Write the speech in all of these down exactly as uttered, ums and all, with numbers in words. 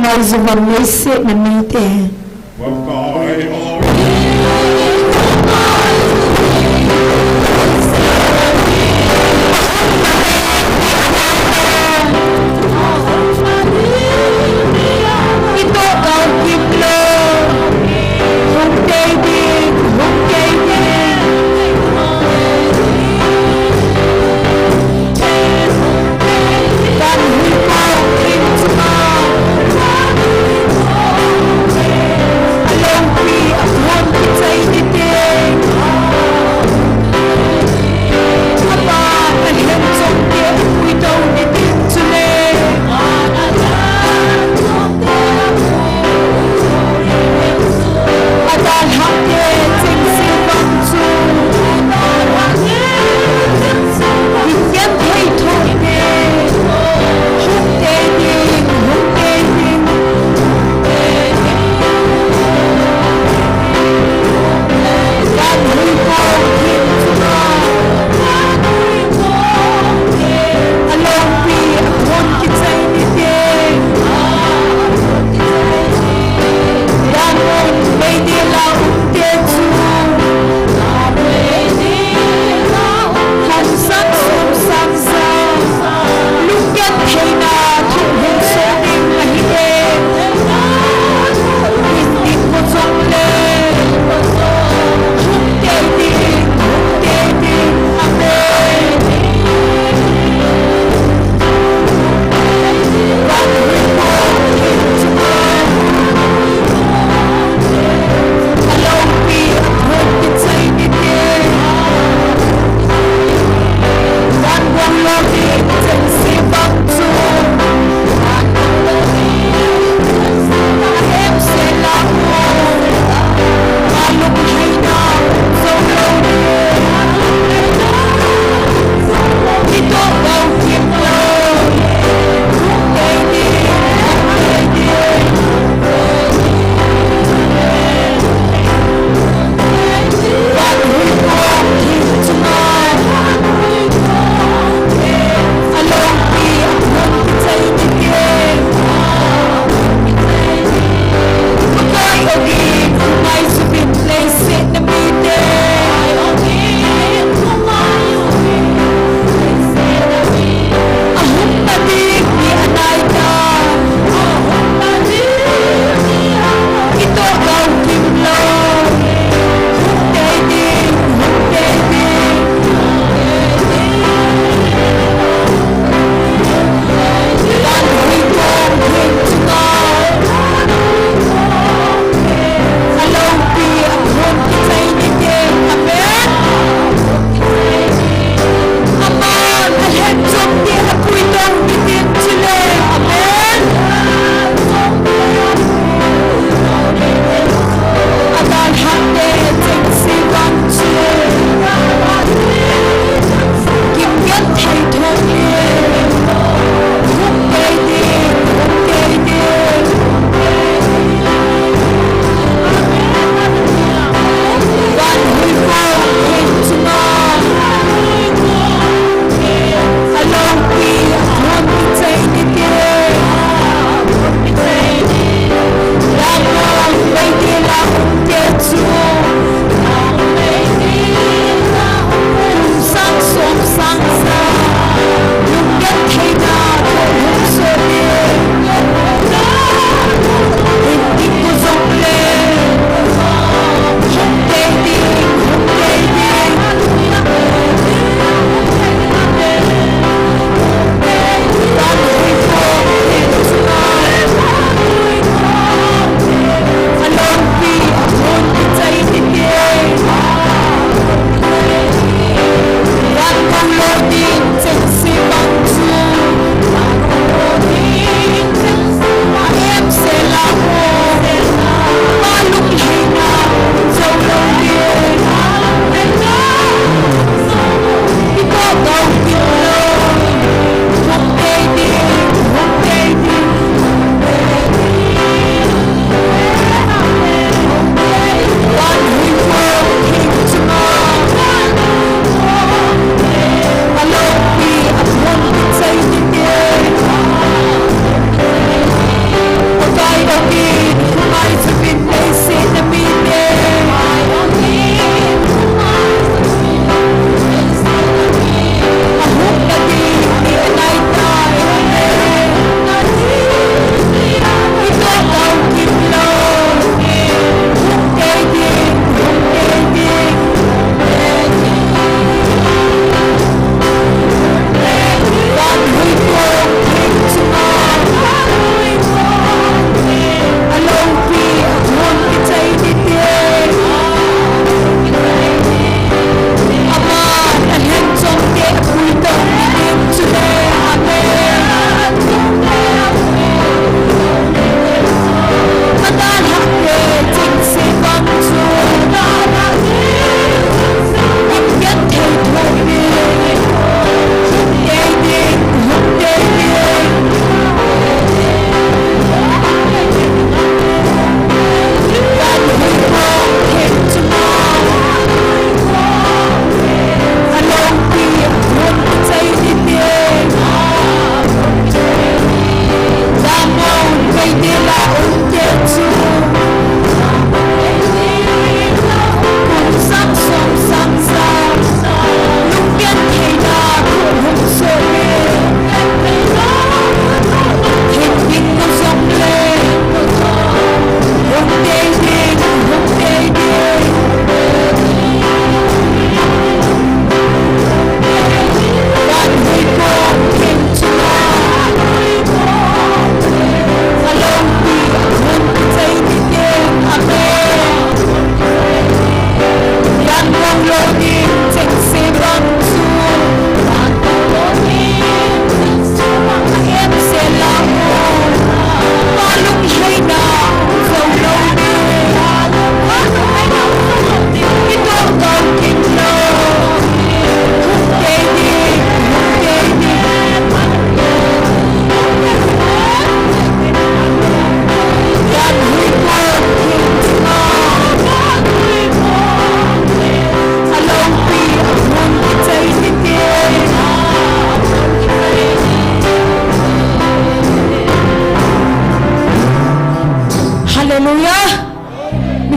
Ngai juvam leiset na mite.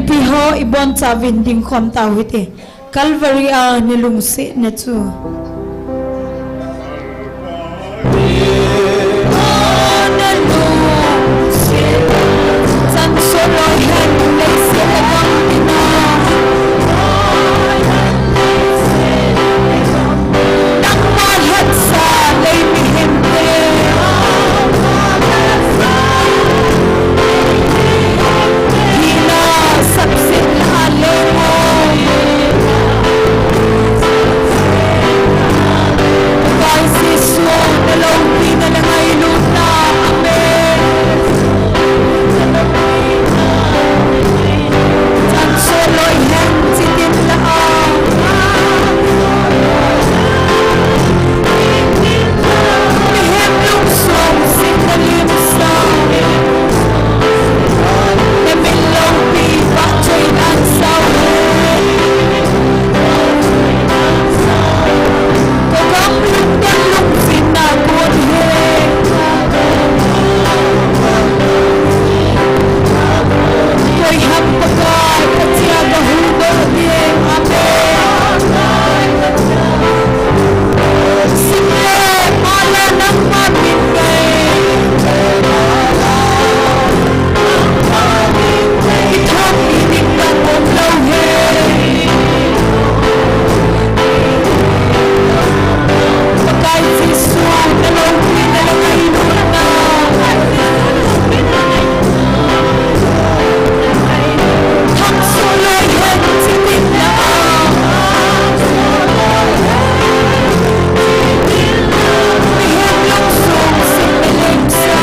Mipi ho ibonchauvin dingkhom tau hite. Calvary a nalungsetna chu. Chan soh loi hen, leiset le gam tina. Nangma lhatsa lei mihemte. Hina sapset la lemo. Pakai Jesu, na loupina, na ngailutna. Amen. Chan soh loi hen, chitin la a. Mihem lungsung sing na limsa. Na min loupi pachat nan sau he. Ka gam lungdon lungsetna kon he. Koi ham Pakai, kachia kahuhdoh ding. Amen. Sing le, mala nangma min ngai. Kithopi ding dang umlou he. Pakai Jesu, na loupina le ngailutna. Thangsoh loi hen, chitin la a. Mihem lungsung sing na limsa.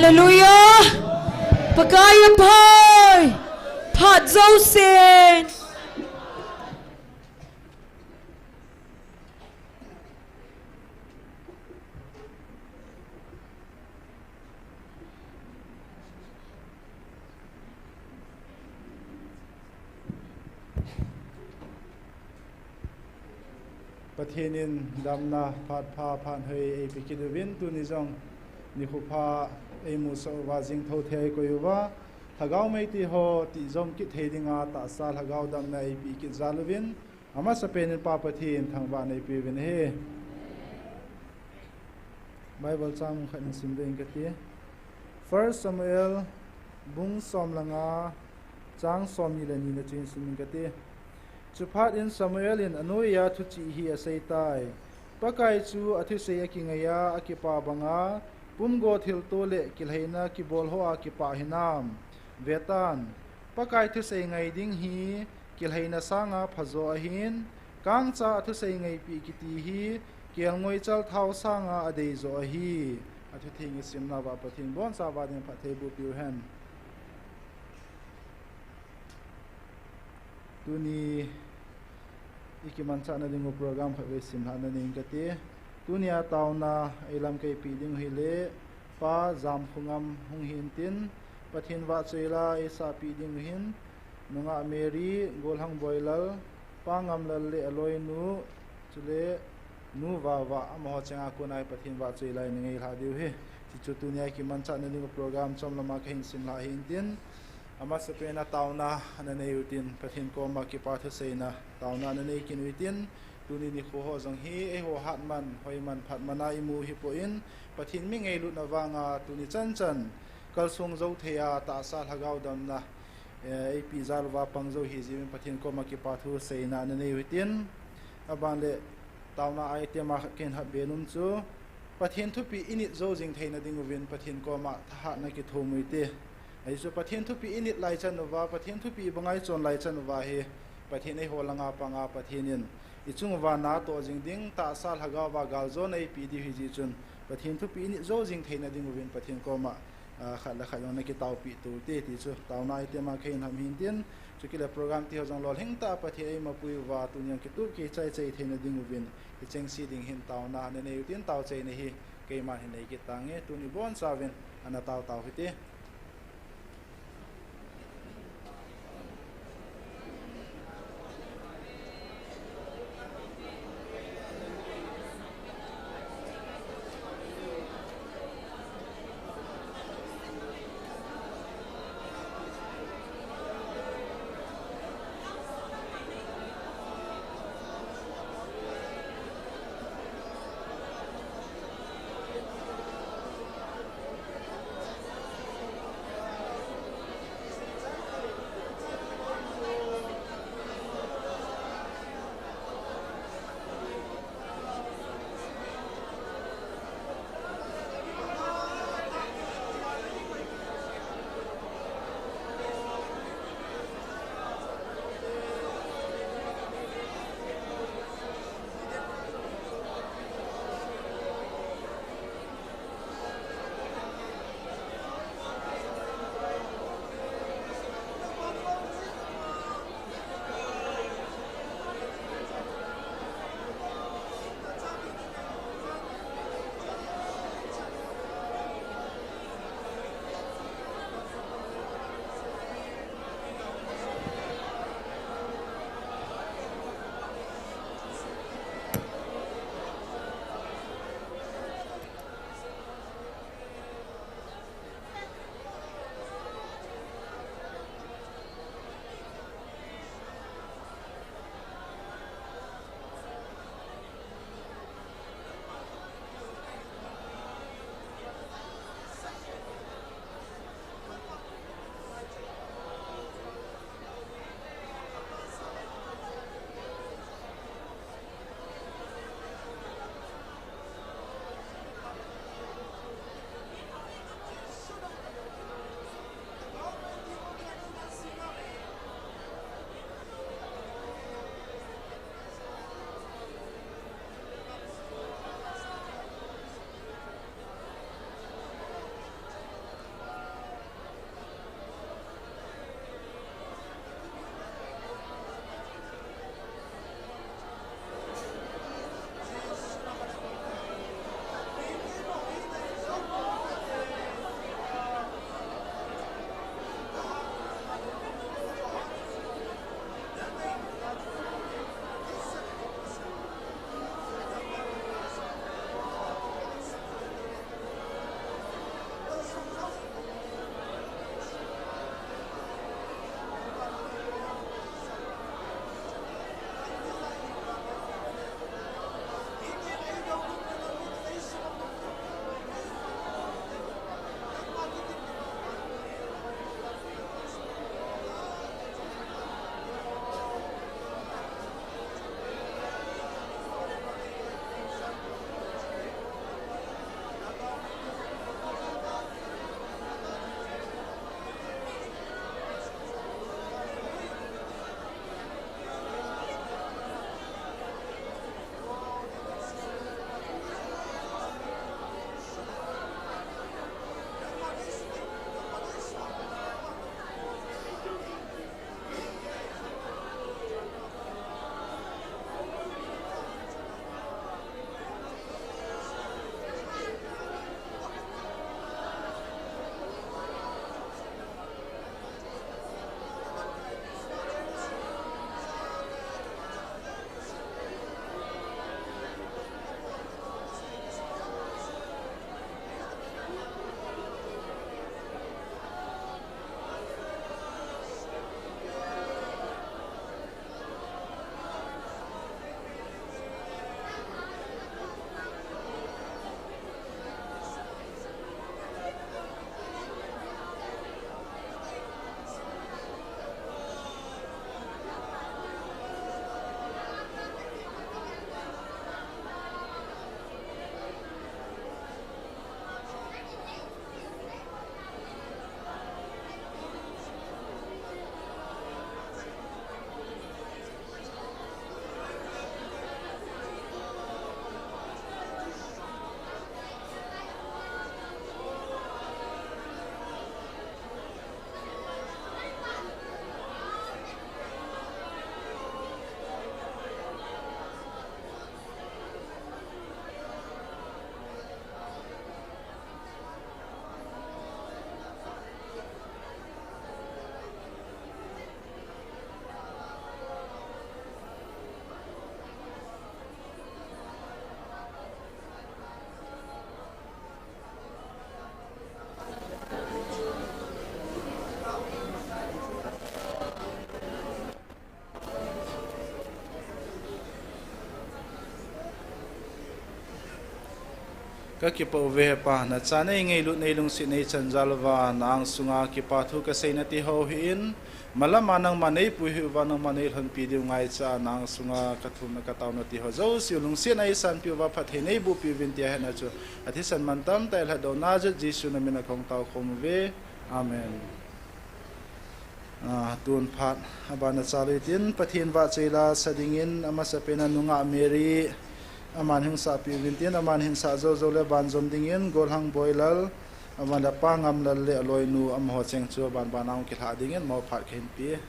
Hallelujah! Pakai aphai! Phat jousen! Pathen in damna phat pha phat hoi eipe kit uvin, tuni jong nikho pha eimusah uva jing thou thei eikoi uva, lhagao meitei ho tijom kit thei dinga tahsa lhagao damna eipe kit jal uvin, amasapen in Pa Pathen thangvahna eipe uvin ahi. Bible chang khat in sim ding kati. First Samuel bung som le nga, chang somni le ni na chu in sim ding kati. Chuphat in Samuel in anoiya thuchih hi aseitai. Pakai chu athusei akingaiya akipa banga, pumgo thilto le kilhaina kibol hoa kipah hinam? Vetan, Pakai thusei ngai ding hi kilhaina sanga phajo ahin, kangcha athusei ngaipeh kiti hi kelngoi chalthao sanga adeijo ahi. Athutheng isimna uva Pathen in abonchauva ding phatthei boh peh uhen. Tuni ikimanchahna dingu program khatvei simlhahna nei inge kati. Tunia taona eilamkai peh dingu hile Pa Jamkhongam hung hintin, Pathen vahchoila eisahpeh dingu hin, nungah Mary, golhang Boilal, Pa Ngamlal le aloinu, chule Nu Vava, amaho chenga kona Pathen vahchoila eina ngailhah diu ahi. Tichu tunia ikimanchahna dingu program chomlama kahin simlhah hintin, amasapena taona ana nei utin, Pathen koma kipa thuseina taona ana nei kit utin, tuni nikho ho jong hi eiho hatman, hoiman, phatmana imu hipon, Pathen mi ngailutna vanga tuni chanchan kalsong jou theiya tahsa lhagao damna, eh, eipeh jal uva pang jou ahi jeh in Pathen koma kipa thuseina ana nei utin, aban le taona item a kahin hatbe nom chu, Pathen thupeh init jou jing theina dinguvin Pathen koma thahatna kithum u hite. Ajeh chu Pathen thupeh init lai chan uva, Pathen thupeh ibanga ichon lai chan uva hi, Pathen eiho langa panga Pathen in ichung uva natoh jing ding, tahsa lhagao uva galjona eipeh diu ahi jeh chun, Pathen thupeh init jou jing theina dinguvin Pathen koma, ah, khat le khat jong ana kitaopeh tou te, tichu taona item a kahin ham hintin, chukit le program tiho jong lolhing tah a Pathen eimapui uva, tuni jong kitup kichai chai theina dinguvin, hichengse ding hin taona ana nei utin, taochaina hi keiman hin nei kit tange, tuni bonchauvin ana tao tao hite. Ka kipah uve Pa, na cha nei ngailut, nei lungset, nei chanjal uva, na ang sunga kipa thu ka seina ti ho hi in, malama nangma nei puihoi uva, nangma nei lhonpi diu ngaicha, na ang sunga ka thumna ka taona ti ho jouse u lungsetna ei sanpi uva, phatthei nei bohpi uvin tia hetna chu, athisan mantam tah a lhatdohna jal Jesu na min a kong tao khom uve. Amen. Ah, tun phat, abana chal utin, Pathen vahchoi la sa dingin, amasapen a nungah Mary, aman hung sahpi uvin tin, aman hin sah jou jou le banjom dingin, Golhang Boilal, aman le Pa Ngamlal le aloinu, amaho cheng chu aban ban a hung kilhah dingin, amaho phat kahin pe.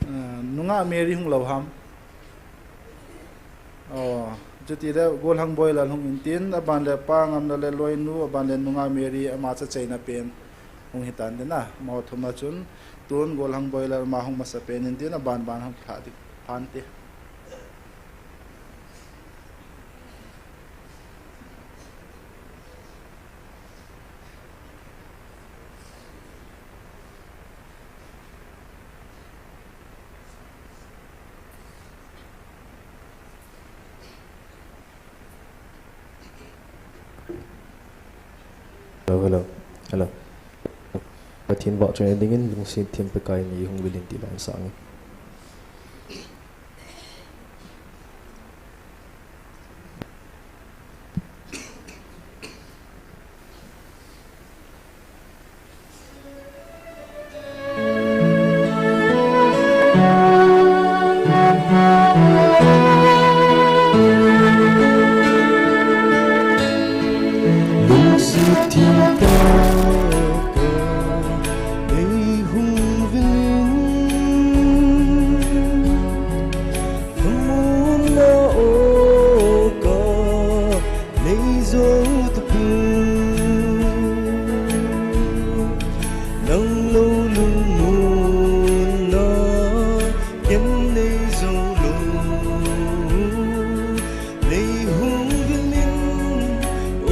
Ah, nungah Mary hung lou ham. Oh, chuti le Golhang Boilal hung intin, aban le Pa Ngamlal le loinu, aban le nungah Mary ama cha cheina pen hung hitan tin a, amaho thum a chun, tun Golhang Boilal ama hung masapen intin, aban ban hung kilhah ding phante. Hello, hello. Hello. Pathen vahchoina dingin lungset them Pakai, nei hung vil in ti la in sang in. Nang lo lungmonna ken nei jou lou, nei hung vil in, o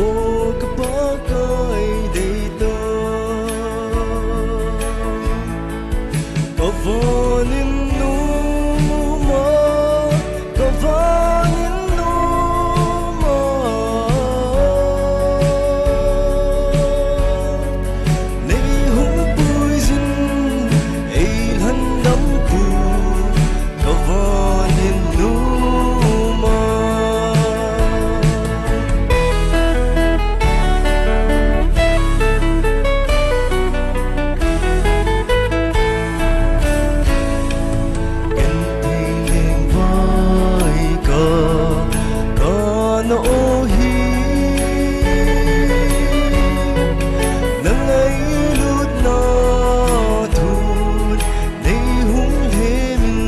ka Pakai deitah. Ka van in numa, ka van in numa. Nei hung puijin, ei lhandam pu, ka van in numa. Ken thei leng vai ka, ka na o hi. Na ngailutna thu nei hung hemin.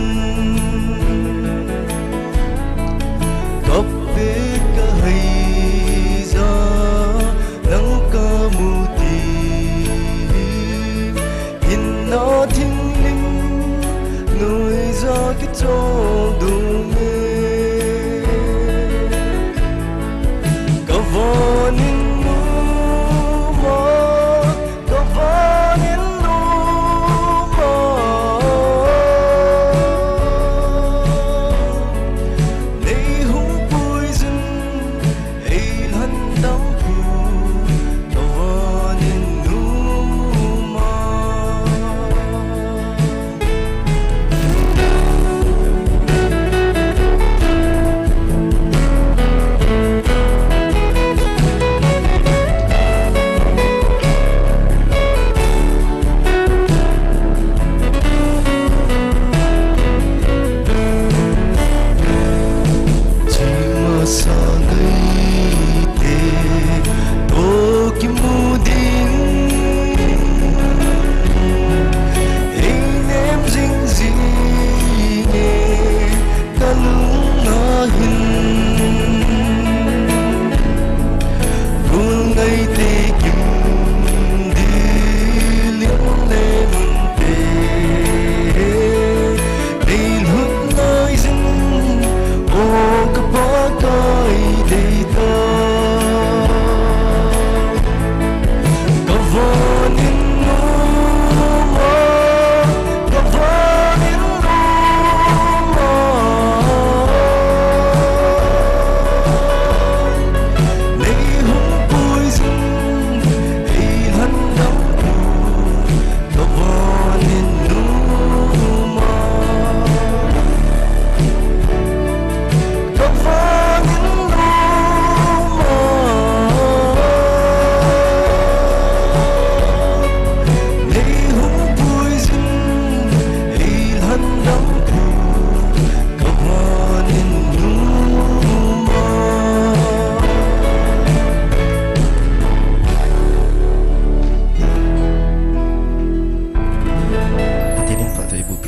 Ka pet ka haija nang ka mu ti. Hinna thinglim noija kichol ding e. Ka van in numa, ka van in numa. Nei hung puijin, ei lhandam pu, ka van in numa.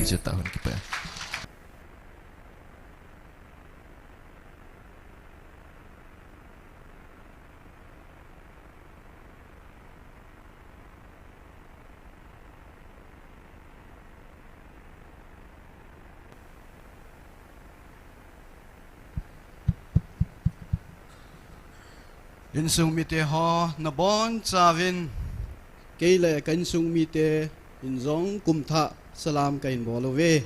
Sita hon kipe. Insung mite ho, nabonchauvin, kei le ka insung mite in jong kumthah salam kahin bol uve.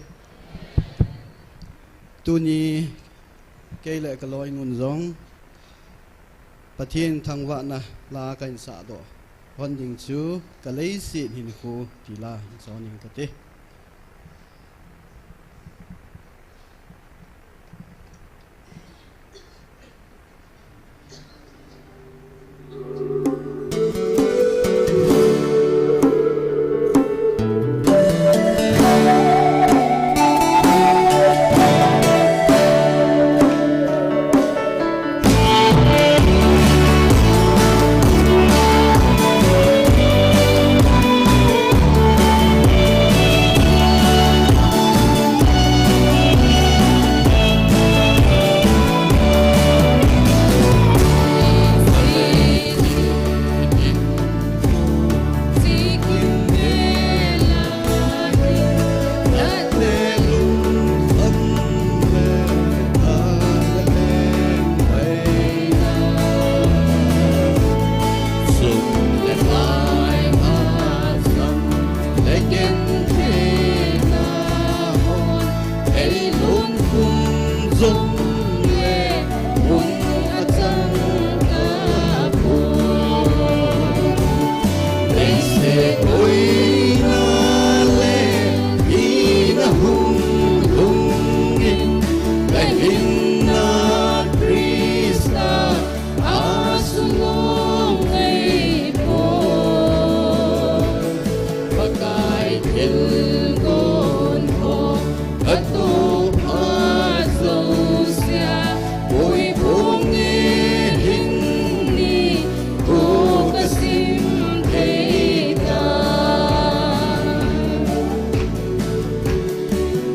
Tuni kei le ka loi in un jong Pathen thangvahna la kahin sahdoh hon ding chu, Ka Leiset Hinkho ti la hin son ing kate.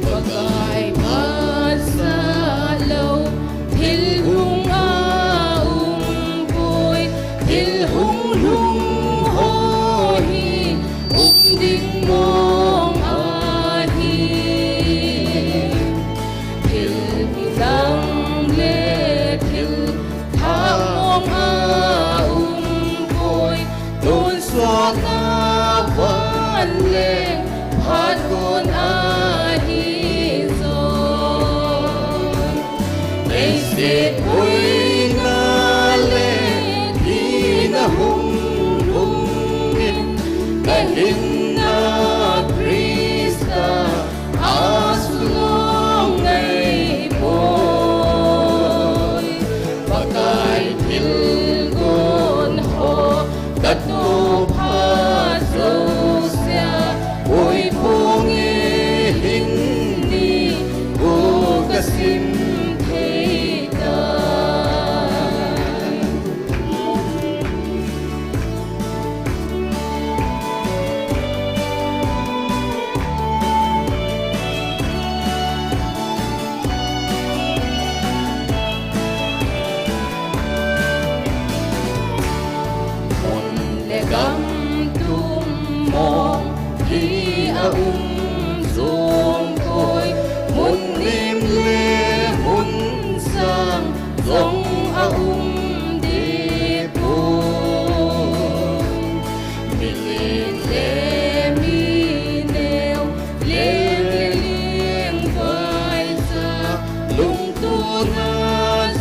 Pakai phat sah lou, thil hung a um poi, thil hung lhung ho hi um ding mong ahi. Thil kidang le thil thah mong a um poi, tonsot a van le phat kon ahi jong. Leiset boina le thina hung lhung in, ka hinna Christa a sulong nei poi. Pakai thilgon ho ka toh phat jousea, oi ponge hin ni ko ka sim thei ta. Mun le gam tum mong hi a um jong poi, mun nem le mun sang jong a um deh poi. Milen le mineo, leng le leng vaicha, lungtona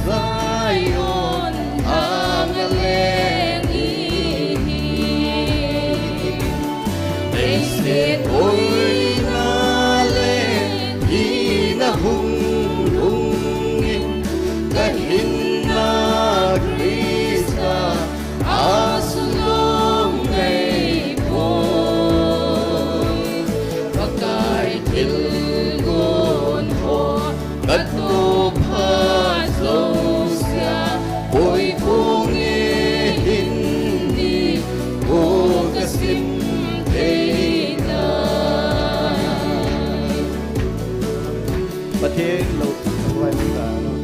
Zion a ngaleng ihi. Leiset boi He lo, lo, lo.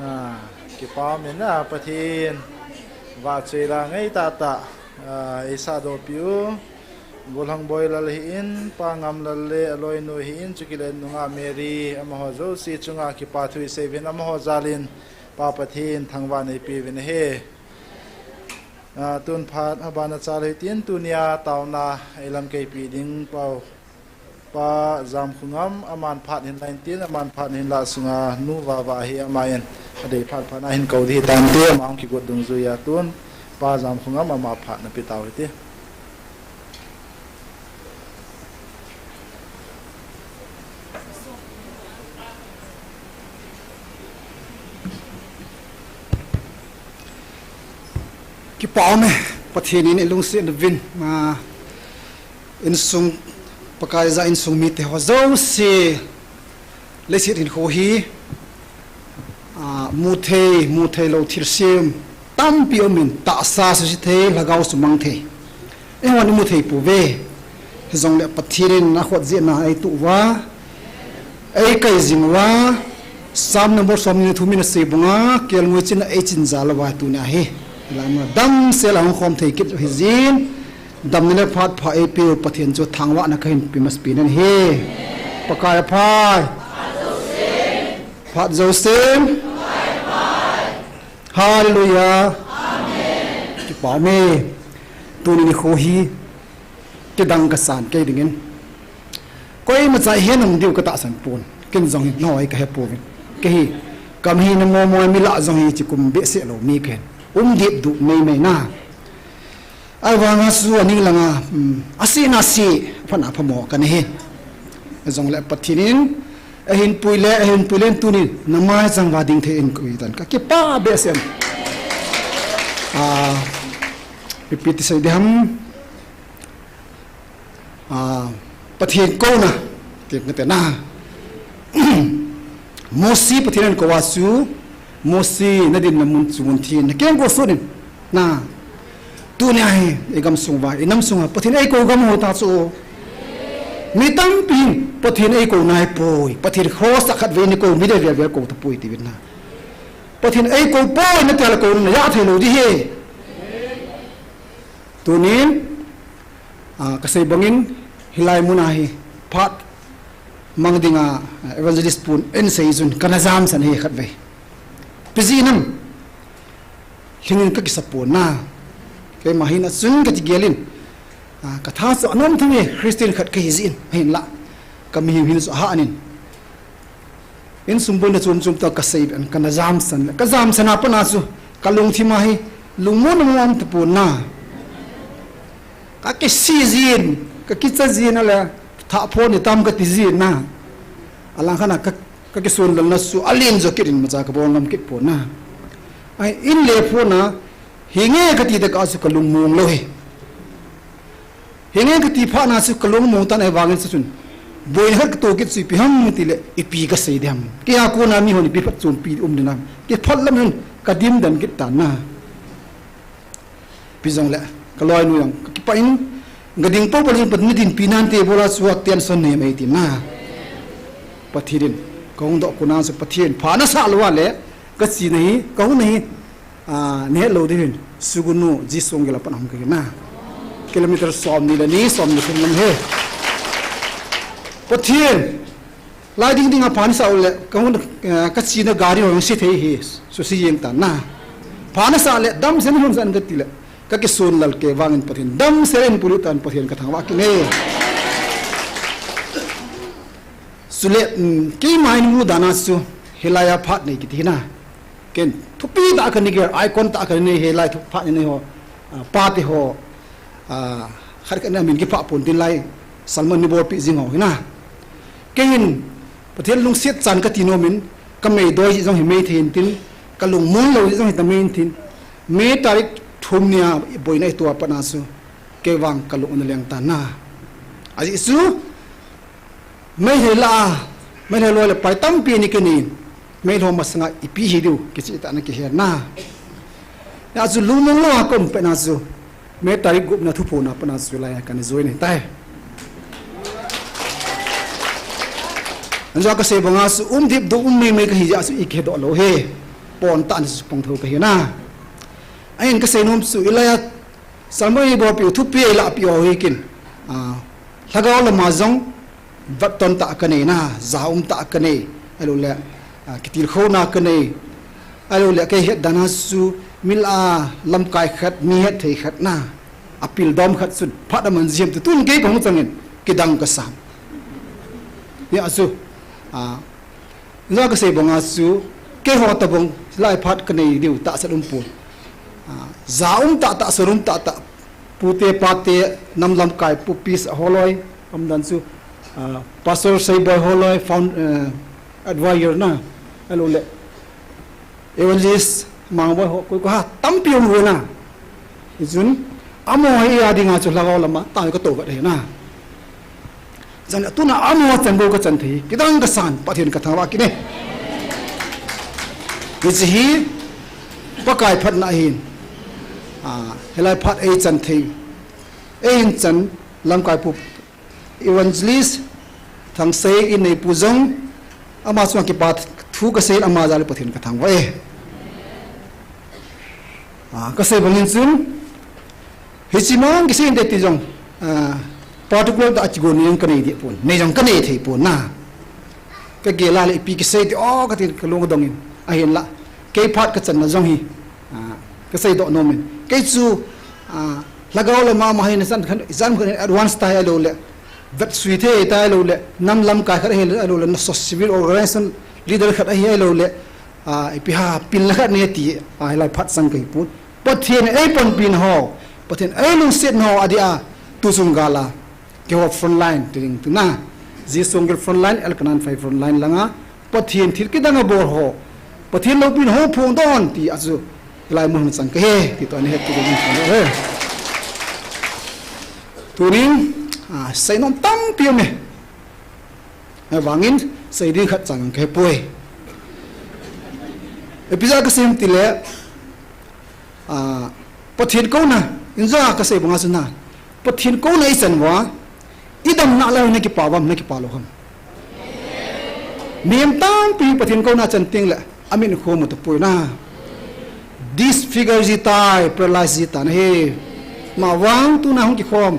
Ah, kipa um in a Pathen vahchoi la ngai tah tah, ah, eisah dohpi u. Golhang Boilal hi in, Pa Ngamlal le aloinu hi in, chukit le nungah Mary, amaho jouse chunga kipa thu isei uvin, amaho jal in Pa Pathen thangvah in eipe uvin ahi. Ah, tun phat abana chal hitin, tunia taona eilamkaipi ding pau Pa Jamkhongam, aman phat hin la intin, aman phat hin la sunga nu Vava hi aman adei phat phat na hin kou ding hitante, ama hung kigot dungjuiya tun Pa Jamkhongam ama phat nape tau hite. Kipa um e, Pathen in eilungset uvin, ah, insung, Pakai ja insung mite ho jouse, leiset hinkho hi, ah, muthei, mutheilou thilsem tampi um in, tahsa suse thei, lhagao sumang thei. Eihon imu thei pouve. Hijongle Pathen in akhut jehna eitoh uva, eikai jing uva, Psalm number somni le thum in asei banga, kelngoi chin a eichin jal uva tunia hi, hilai mun a damsel a hung khom thei kit u hijin, damna le phat pha eipeu Pathen chu thangvahna kahin pe masapen ahi. Pakai aphai. Phat jousen. Hallelujah. Kipa um e. Tuni nikho hi kidang kasan kei dingin, koimacha ihet nom diu katahsan pon. Ken jong hi nahoi kahe pouvin. Kei hi, kam hina momo a mi lah jong hi hiche kum behseh lou mi kahin. Umdip duh meimei na. Ahivanga chu aning langa, um, asehna aseh, aphatna aphamo kana hi. Hijongle Pathen in eihin pui le, eihin pui le tunin namai chang uva ding thei in koi tan, kakipah behseh. Ah, ipi ti sei ding ham. Ah, Pathen kouna, ti kati na. Mosi Pathen in akou a chu, Mosi nadinna mun chu mun thi in nakeng go sut in. Na, tunia hi, igam sung uva, inam sung uva, Pathen eikou gam ho ta chu. Mi tampi hin, Pathen eikou naipoi, Pathen cross a khatvei neikou, mi dei vel vel kou tapoi tiuvin na. Pathen eikou poi, nati a le kouna najah thei lou ding ahi. Tunin, ah, kasei bangin, hilai mun a hi, phat mang dinga, ah, evangelist pun einsei chun, kana jamsan ahi khatvei. Ipi jeh ham, lhingin kakisa pon na. Keima hina chun kati gelin, ah, katha chu anom thei e, Christian khat kahi jeh in, ahinla, kamihem hina chu ahah in. Insung bolna chom chom toh kasei ben, kana jamsan le, kajamsan a pat na chu, kalungthim a hi, lungmonna mong um tapon na. Kakisih jin, kakicha jin ale, thah phon itam kati jin na. Alangkhat a ka, kakisonlalna chu, alen jo kit in imacha kabol ngam kit pon na. Ahin le phon a, hinge kati tah a chu kalung mong lou hi. Hinge kati phat na chu kalung mong tan ahivangin chu chun. Boina khat kato kit chu ipi ham tile ipi kasei ding ham. Keiya kona mihon ipi phatchompi um ding ham. Kei phat lam hin kadim den kit tan na. Ipi jongle, kaloinu jong kakipah in, gading popo le Pathen in dinpi nante bola chu attention nei mai tin na. Pathen in, kahung doh kona chu Pathen, pha nasah lou a le, kachena hi, kahungna hi, ah, nahet lou diuvin, Sugnu, Jisong gel a pat hung kahi na. Kilometer somni le ni, somni thum lam ahi. Pathen, lai ding ding a pha nasah u le, kahung, eh, kachena gari ho jong se thei ahi, suse jeng tan na. Pha nasah le, damsel in hung sah in kati le, kakisonlal kei vangin Pathen, damsel in pui tan Pathen kathangvah kit e. Chule, um, keima in mu dan a chu, hilai a phat nei kiti hi na. Ken, thupi tah a kana gel, icon tah a kana nei, hilai thu phat nei ho, ah, pate ho, ah, khat khat na min kiphah pon tin lai, sermon nei bolpi jing ho hi na. Kei hin, Pathen lungset chan kati nom in, kameidoi jeh jong hi mei thei intin, kalungmon lou jeh jong hi tamei intin, May tarik thum nia boina ito a pat na chu, kei vang kalung ana leng tan na. Ajeh chu, Meitei lah a, Meitei loi le pai tampi ni kini, Meitei masanga ipi hi diu, kicheh tah na kihe na. Hijeh chun lungmong lou a kaum pet na chu, May tarik gup na thuphon a pat na chu lai a kana join ahitai. Anjo kasei banga chu umdip doh um meimei kahi jeh a chu ikihe doh lou ahi. pon tah ni chu pang tho kahi na. Ahin kasei nom chu, Elijah sermon eibolpeh u thupi eilah peh u hi kin. Ah, lhagao lama jong vetton tah kanei na, ja um tah kanei. Ahilouleh, ah, kitilkhouna kanei. Ahilouleh kei het dan a chu mi lah a lamkai khat, mi hetthei khat na. Apil dom khat chun phat aman jiem tu tun kei kahung changin kidang kasan. Hia chu, ah, Hijeh a kasei banga chu, keiho tobang, lai phat kanei diu tahsan umpon. Ah, ja um tahtah, sor um tahtah, pute pate, nam lamkai, pupis, holoi, umdan chu, ah, Pastor Seiboi holoi, found, eh, advisor na, ahilouleh Evangelist Mangboi ho, koi ko ha, tampi um uve na. Hichun, amaho hi a dinga chu lhagao lama, tah katoh vet ahi na. Chan tuna amaho chan bou kachan thei, kidang kasan, Pathen kathangvah kit e. Hiche hi, Pakai phatna ahin. Ah, hilai phat eichan thei. Eihin chan, lamkai pu Evangelist Thangsei in neipu jong, ama chunga kipa thu kasei in ama jal a Pathen kathangvah e. Ah, kasei bangin chun, hiche mang kisei inte ti jong, ah, particular tah a kigon nei jong kanei deh pon, nei jong kanei thei pon na. Kagel a le ipi kisei ti, o, katin kalung kadong in, ahinla, kei phat kachanna jong hi, ah, kasei doh nom in. Kei chu, ah, lhagao lama ma hi na chan khan, chan khan advance tai ahilouleh, vetsui thei tai ahilouleh, nam lamkai khat ahi ahilouleh, na so civil organization leader khat ahi ahilouleh, ah, ipi ham pilna khat nei ti, ah, hilai phat chang kahi pon. Pathen in eipanpi na ho, Pathen in eilungset na ho adia, tu chung gal a, keiho front line ti ding tu na. Jesu gel front line, Elkanah phai front line langa, Pathen thil kidang abol ho, Pathen loupina ho phongdoh un ti a chu, hilai mun hung chang kahi, ti toh ana het tu ding he. Tunin, ah, seinom tampi um e. Ahivangin, sei ding khat chang kahepoi. Ipi jeh a kasei em tile, ah, Pathen kouna, hijeh a kasei banga chu na, Pathen kouna ichan uva, idamna laiya nakipa uvam, nakipa lou ham? Mihem tampi Pathen kouna chan teng le, amin khom u tapoi na. Disfigure ji tai, paralyze ji tan ahi. Ahivang tuna hung kikhom,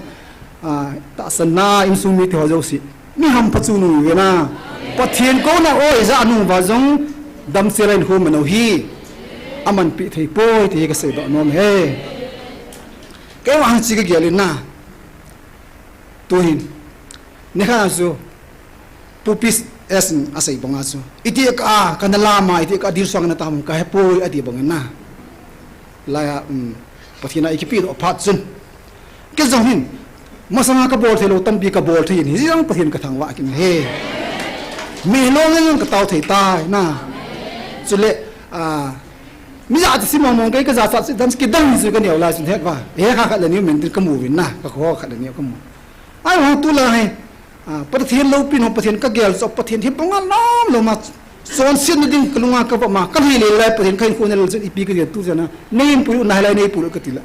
ah, tahsanna, insung mite ho jouse, mi hampha chu nung uve na. Pathen kouna oi ja nung uva jong, damsel a inkhom man u hi, amanpi thei poi ti hi kasei doh nom e. Kei vang hiche kagel in na. Tuhin, nikhat a chu, Pu P S in asei banga chu, iti kah a kana lam a, iti kah a dilsuh a kana tam ham kahepoi ati bangin na. Laiya, um, Pathen a ikipedoh phat chun, kei jong hin, masanga kabol thei lou tampi kabol thei in, hijeh a Pathen kathangvah kit in ahi. Mihem lou jong katao thei tai na. Chule, ah, mi jachat se mong mong kei, kajachat se dan kidang chu kaneo lai chun het uva, hekha khat le ni um in tin kamu uvin na, kakho khat le ni kamu. Ahivang tulai hi, ah, Pathen loupina ho, Pathen kagel chu, Pathen hi banga lom lom a, chonsetna ding kalunga kavop ma, kalhi le lai Pathen kahinkho nel chun ipi kagel tu chana, nei inpui u na, hilai nei pui u kati le,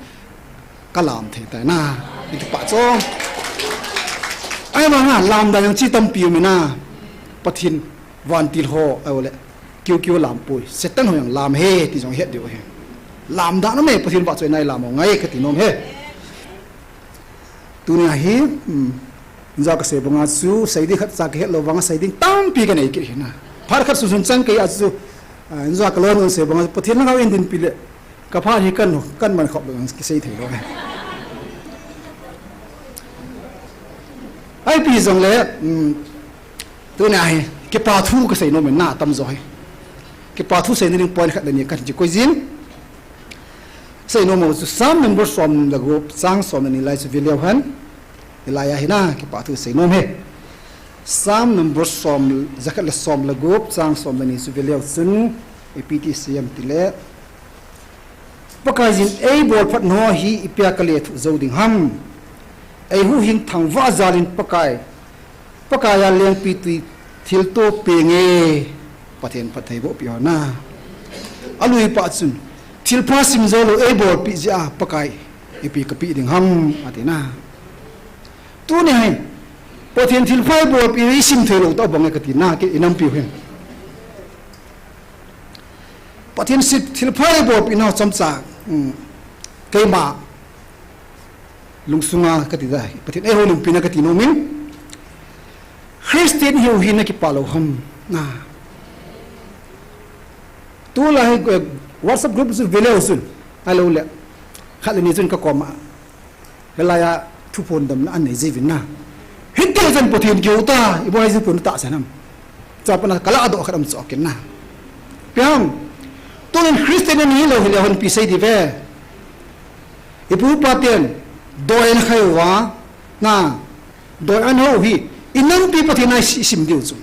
kalam thei tai na, ikipah chu. Ahivanga lamdan jong chi tampi um e na, Pathen vantil ho, ahilouleh, kiu kiu lampui, Satan ho jong lam ahi ti jong het diu ahi. Lamdan um e, Pathen vahchoina a ilam u ngai kati nom e. Tunia hi, um, hijeh a kasei banga chu, sei ding khat cha kahet lou vanga sei ding tampi kanei kit ahi na. Phat khat sunsun chang kei a chu, ah, hijeh a kaloinun sei banga chu, Pathen lhagao in dinpi le, kaphat hi kan, kan man khop lou, kisei thei lou. Ipi jongle, um, tunia hi, kipa thu kasei nom in na, atamjo hi. Kipa thu seina ding point khat le ni kahin koi jin. Seinom u chu Psalm number som le gup, chang som le ni lai chu ve leu hen. Hilaiya hi na, kipa thu seinom e. Psalm number som, jakhat le som le gup, chang som le ni chu ve leu chun, ipi ti asei em tile, Pakaiyin eibolphat nau hi ipia kalethuh jou ding ham? Eihuhhing thangvah jal in Pakai, Pakaiya lengpitwi thilto penge. Pathen phattheiboh peh hen. Alui pah chun, thilpha simjou lou eibolpeh jeh a Pakai ipi kapeh ding ham, ati na. Tunia hin, Pathen thilpha eibolpeh isim thei lou tah bang e kati na, kei inampiu hin. Pathen sih thilpha eibolpeh nau chomcha, um, keima lungsunga kati dai. Pathen eiho lungpina kati nom in. Christian hiu hi nakipah lou ham. Na. Tulai hi, eh, WhatsApp group chu veleu chun. Ahilou le. Khat le ni chun kakoma. Hilai a thuphon damna anei jiuvin na. Hiti chan Pathen kiu ta, ibola ji pon ta sanam. Chapana kala do khat am chokin na. Piang. Tunin Christian nahilou hile hon ipi sei diu ve. Ipu ipa ten doi ahin khaiuva. Na. Doi ahin hou hi. Inampi Pathen a isi-, isim diu chu.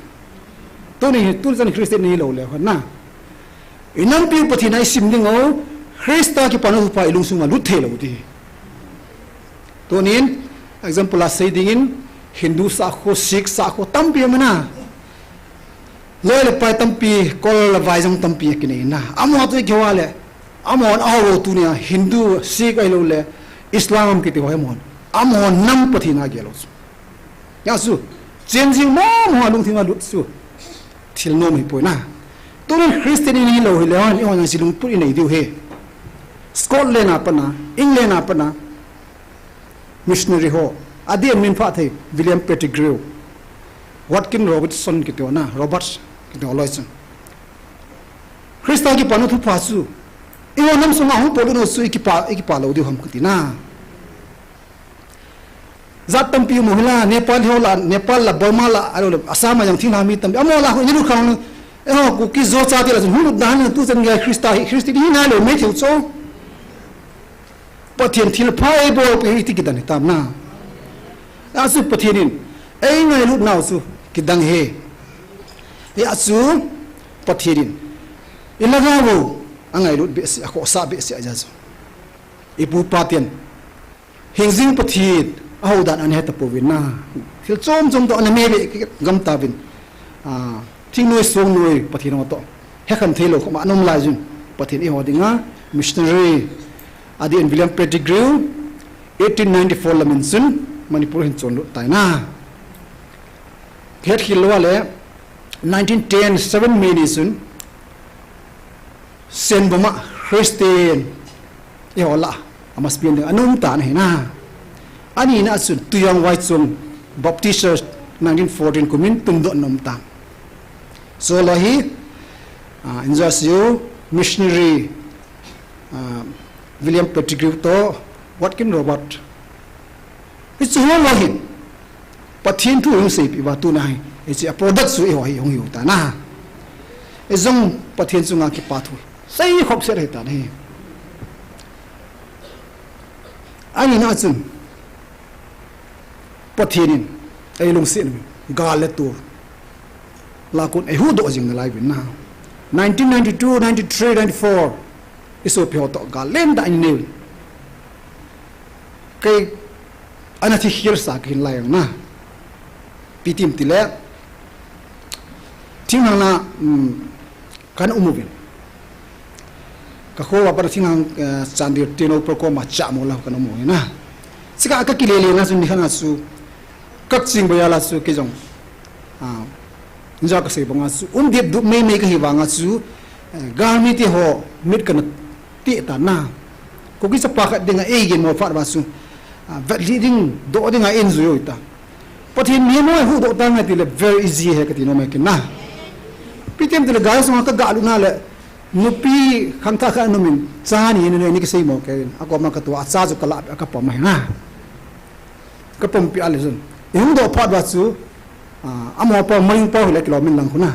Tuni hi, tuni chan Christian nahilou le hon na. Inampi Pathen a isim ding u, Christa kipana thupha ilungsunga lut thei lou ti. Tunin, example a sei dingin, Hindu sakho, Sikh sakho, tampi aum na. Loi le pai tampi, kol le vai jong tampi akinei na. Amaho tu kihou le, amaho ahou tunia, Hindu, Sikh ahilou le, Islam kiti ho amaho. Amaho nam Pathen a gel u chu. Hijeh chun, changing mong mong a lungthim a lut chu. Thil nom hipoi na. Tunin Christian inahilou hile hon, ihon jong lungput inei diu ahi. Scotland a pat na, England a pat na, missionary ho. Adeh in min phat thei, William Pettigrew. Watkin Robertson kiti ho na, Roberts kiti ho loi chun. Christa kipana thupha chu. Eiho nam sunga hung polut u chu ikipa, ikipa lou diu ham kati na. Jat tampi um u hila, Nepal ho la, Nepal la, Burma la, ahilou le, Assam a jong thinglhang mi tampi. Amaho la, hung lut khang, eiho, Kuki Zo chate la, hung lut dan, tu chan gei Christa hi, Christian hi nalou mai thei u chu. Pathen thilpha eibolpeh hi ti kidang hitam na. Achu Pathen in, eingailut nau chu, kidang ahi. Achu, Pathen in, ilanga vo, angailut behseh, akhohsah behseh ahi chu. Ipu ipa ten. Hingjing Pathen, ahou dan ana he tapouvin na. Thil chom chom toh ana me be gam tauvin. Ah, thingnoi songnoi Pathen ho toh. Hekhen thei lou khoma ana um lai jun. Pathen eiho dinga, missionary. Adeh in William Pettigrew, eighteen ninety-four lam in chun, Manipur hin chonlut tai na. Hetkhel lou a le, nineteen ten, seven May ni chun, Senbom a Christian eiho lah a mass pian ding ana um tan ahi na. Ani na chun Tuijaung Vaichong Baptist Church nineteen fourteen kum in tungdoh ana um tan. Chule hi, ah, Injasiu missionary, ah, William Pettigrew toh Watkin Robert. Hichu ho lou hin. Pathen thu hung seipeh uva tuna hi, hiche a product chu eiho hi hung hiu ta na. Ijong Pathen chunga kipa thu. Sei khop set ahi ta na hi. Ani na chun. Pathen in, eilungset in, gal le tul. Lakun eihuhdoh jing nalai uvin na. Nineteen ninety-two, ninety-three, ninety-four. Isopi ho toh gal lentah in nei uvin. Kei ana thi khel sa kahin lai jong na. Ipi tim tile. Thinglhang na, um, kana um uvin. Ka kho a pat thinglhang, eh, Chandel Tenoh Program a chamo la kana um uvin na. Chika kakile le na chun nikhat na chu. Kakching boi a la chu kei jong. Ah, Inja kasei banga chu, um dip dup mei mei kahi vanga chu, eh, galmi te ho mit kana tih tan na. Kuki chapa khat dinga eiginmo phat uva chu, ah, vetlhi ding, doh dinga eijui u ahi ta. Pathen mihem ho eihuhdoh ta ngai tile very easy ahi kati nom e ken na. Ipi tim tile gal sunga kaga lut na le, nupi khangthah khat ana um in, cha ni ni ni kasei mo kei in, akoma katou a, acha chu kalah a kapom ahi na. Kapom peh a le chun. Ihung doh phat uva chu, ah, amaho pa, Maling pa hile kilom in lang khu na.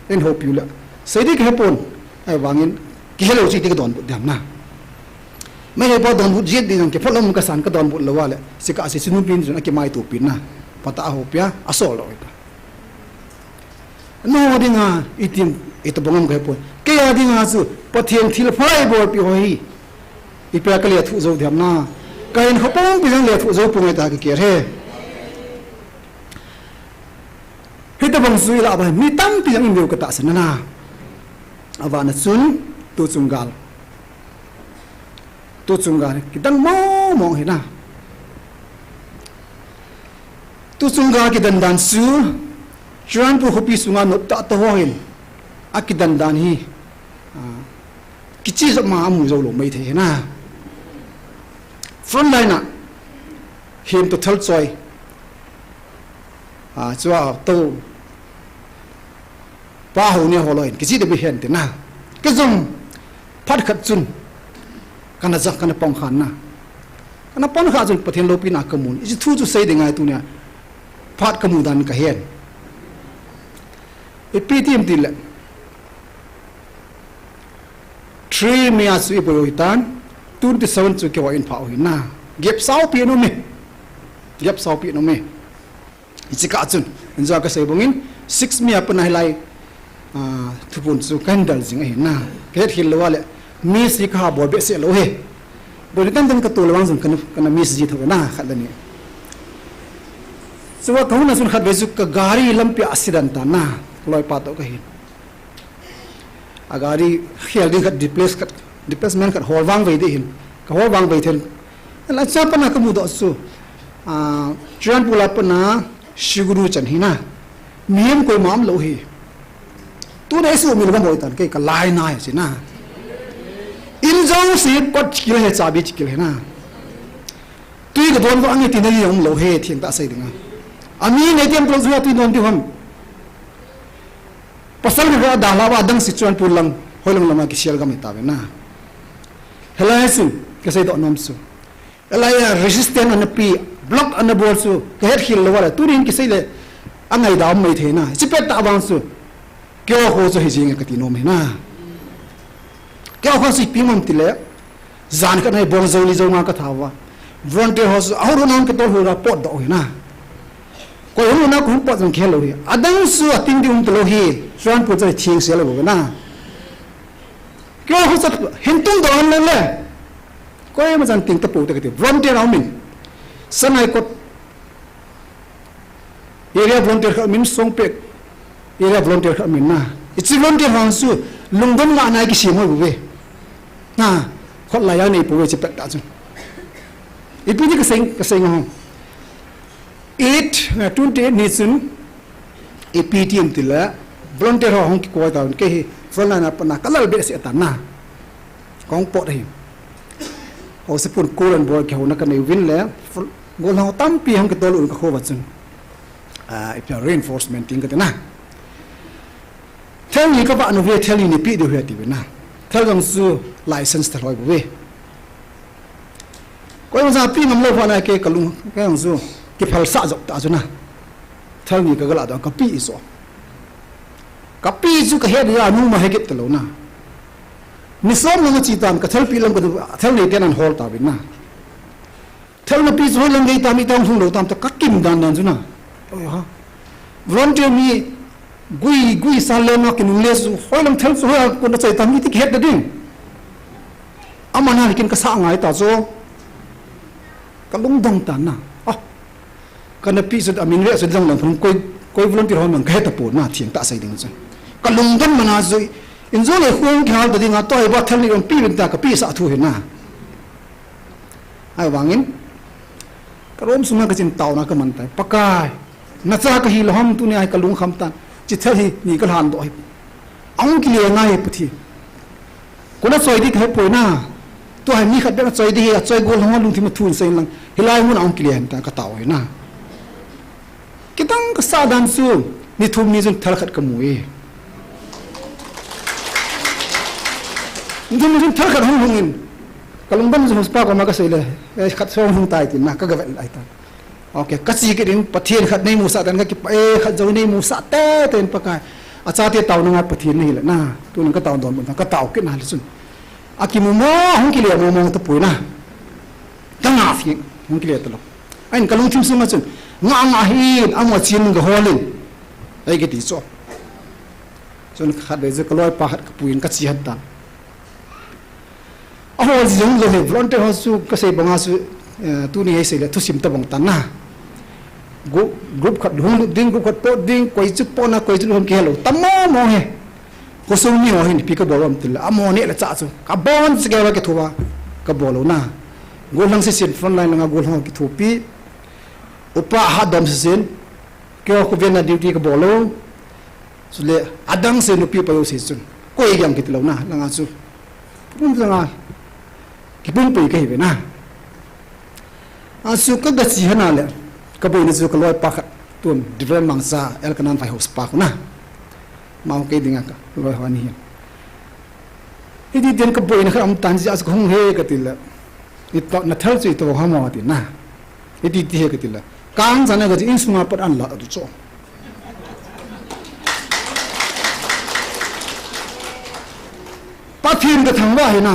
Eihoupi u le. Sei ding kahe pon. Ahivangin, kihelou chu iti kadonbut ding ham na. Maling pa donbut jeng ding jong kiphal lou kasan kadonbut lou a le. Chika sei chu nupin chun akimaitopi na. Phatah a ahoupi a, asol lou ta. Nangho dinga, itin, itobang ham kahe pon. Kei a dinga chu, Pathen thilpha eibolpeh ho hi. Ipi a kalethuh jou ding ham na. Kahinkho pumpi jong lethuh jou ponge tia kakigel e. Hitobang chu ilah uva, mi tampi jong in veu katahsan na. Avana chun, tuchung gal. Tuchung gal, kidang mong mong ahi na. Tuchung gal kidan dan chu, Churachandpur khopi sunga noptah toh ho hin, akidan dan hi, ah, Kichi jop ma amu jou lou maithei na. Front line a hin to thal choi. A, chua to pa ho ne ho lou in kichi de bi hen te na. Ka jong phat khat chun kana ja kana pang khan na. Kana pang kha chun Pathen loupina ka mun. Iji thu chu sei de ngai tu nia. Phat ka mu dan ka hen. Ipi ti em ti le. Three May a chu i poi u hitan, twenty seven chu keiho in pha u hi na. Gap saupi nu mi. Gap saupi nu mi. Hichi kah chun, injo ka sei bangin, six May a pat a hilai, ah, thuphon chu ka hin dal jing ahi na. Ka het khel lou a le, miss hi ka ha bol behseh lou hi. Bol tan tan ka tol vang jong kana, kana miss ji tho na, khat le ni. Chua ka hung na chun khat vei chu ka gari lampi a accident ta na, ka loipa toh ka hin. A gari khel ding khat, replace khat, replacement khat hol vang vei ding hin. Ka hol vang vei then. La cha pat na ka mu doh chu. A, Churachandpur a pat na Siguru chan hi na. Mihem koima um lou hi. Tu nei su mi lo ka moi tan, kei ka lai na hi si na. In jong si kot kil he, chabi kil he na. Tui ka don va ange ti na ni um lou he, thiang ta sei ding a. Ami nei tem tol chu tui don ti ham. Pasal ka da la ba dang Sichuan pu lang, hoi lang lama kisel gam ta ve na. Helai su, ka sei doh nom su. Helai a resistance ana pi, block ana bol su, ka het khel lou va la, tunin kisei le, a ngai da um mai thei na. Chi pet ta vang su. Keiho chu hi jing ka ti nom hi na. Keiho si pi mam ti le, Jan khat nei bong jo li jo nga ka tha va. Volunteer ho chu, a hung na hung kitol hu ra pot doh hi na. Koi hung na hung pot jong khel lou hi. Adang chu a ting di um to lou hi. Suan pu chai thing se lou na. Keiho chu hin tung doh an le le. Koima chan ting ta pu ta ka ti. Volunteer a um in. Sanai kot Area volunteer khat min Songpek. Area volunteer khat min na. Hichi volunteer hon chu lungdon nga nai kisem hoi bu ve. Na, khut lai a nei pu ve chi pet ta chu. Ipi ni ka sei, ka sei nga hong. Eight, eh, twenty eight ni chun, ipi ti em ti le, volunteer ho hung kikoi ta, kei hi, front line a pat na, ka lal behseh ta na. Kong pot hi. Ho se pun kul an bol kihou na ka nei vin le, fr-, gollhang tampi hung kitol u ka kho va chun. Ah, ipi reinforcement ting ka ti na. Thel ni ka va nu ve, thel ni ni pi diu he ti ve na. Thel jong chu license thel hoi bu ve. Koi jong sa pi ngam lou va na ke ka lung, ka jong chu kiphal sa jop ta chu na. Thel ni ka ga la doh ka pi i so. Ka pi chu ka het ya nu ma he git ta lou na. Ni som na chi tan ka thel pi lam ka du, thel nei ten an hol ta ve na. Thel na pi chu hoi lang gei tam, i tang hung lou tam ta ka kim dan dan chu na. Oi ha. Volunteer mi gui, gui sa le ma kin le chu hoi lang thel chu hoi a kun da chai tam mi ti ki het da ding. Ama na kin ka sa ngai ta chu. Ka lungdong ta na. Ah. Ka na pi chu a min ve chu dong lang phun koi, koi volunteer ho mang ka het ta pu na thiang ta sei ding chu. Ka lungdong ma na chu. In chu le khung ki hal ta ding a toi ba thel ni pi vin ta ka pi sa thu hi na. Ahivangin, ka room sunga ka chin taona ka man tai. Pakai, na cha ka hi lou ham tuni a hi ka lung kham tan. Chi thel hi ni ka lhan doh hi. Ahung kile ngai hi Pathen. Kona choi di ka he poi na. Tu a hi mi khat bek a choi di hi, a choi gollhang lungthim a thun sei lang. Hilai mun ahung kile hen ta ka tao hi na. Kitang ka sa dan chu, ni thum ni chun thal khat ka mu e. Ni thum ni chun thal khat hung hung in. Ka lungdam chu hospital koma ka sei le, eh, khat song hung tai tin na, ka ga vet lai ta. Okay, ka chi kit in Pathen khat nei mu sa tan ka kipa, eh, khat jo nei mu sa te, te in Pakai. A chate tao na nga Pathen nei le na, tu nang ka tao don ka tao kit na le chun. A kimu mo, hung kile mo mo ta pui na. Ka nga fi, hung kile ta lou. Ahin ka lungthim sunga chun, nga nga hin, amo chin ga holin. Ai kiti chu. Chun khat ve chu ka loipa khat ka puiyin ka chi hat tan. A hol jong lou hi, volunteer ho chu ka sei banga chu, eh, tuni hei sei le thusim ta bang tan na. Group, group khat hung lut ding, group khat pot ding, koi chu pot na, koi chu hung ki hello. Tam mo mo he. Khosung mi ho hin ipi ka bol u ham ti le, amo neh le chah chu. Ka bon chu keiho kithopi, ka bol u na. Gollhang sisin front line langa gollhang kithopi. Upa hat dom sisin. Keiho ka ven na duty ka bol u. Chule, adang se nupi pa u sisin. Koi jong kiti lou na, langa chu. Kum janga kipung pei kahi ve na. Asu ka gachi hana le, ka boina chu ka loipa khat tun, Reverend Mangcha Elkanan Vaiho's pa khu na. Mau kei dinga ka loi ho ni hin. Hiti tin ka boina khat um tan, jia chu ka hung he ka ti le. Ito, na thal chu ito ha mo ti na. Hiti ti he ka ti le. Kang jana ka ji insunga pat an la atu cho. Pathen ka thangvah hi na.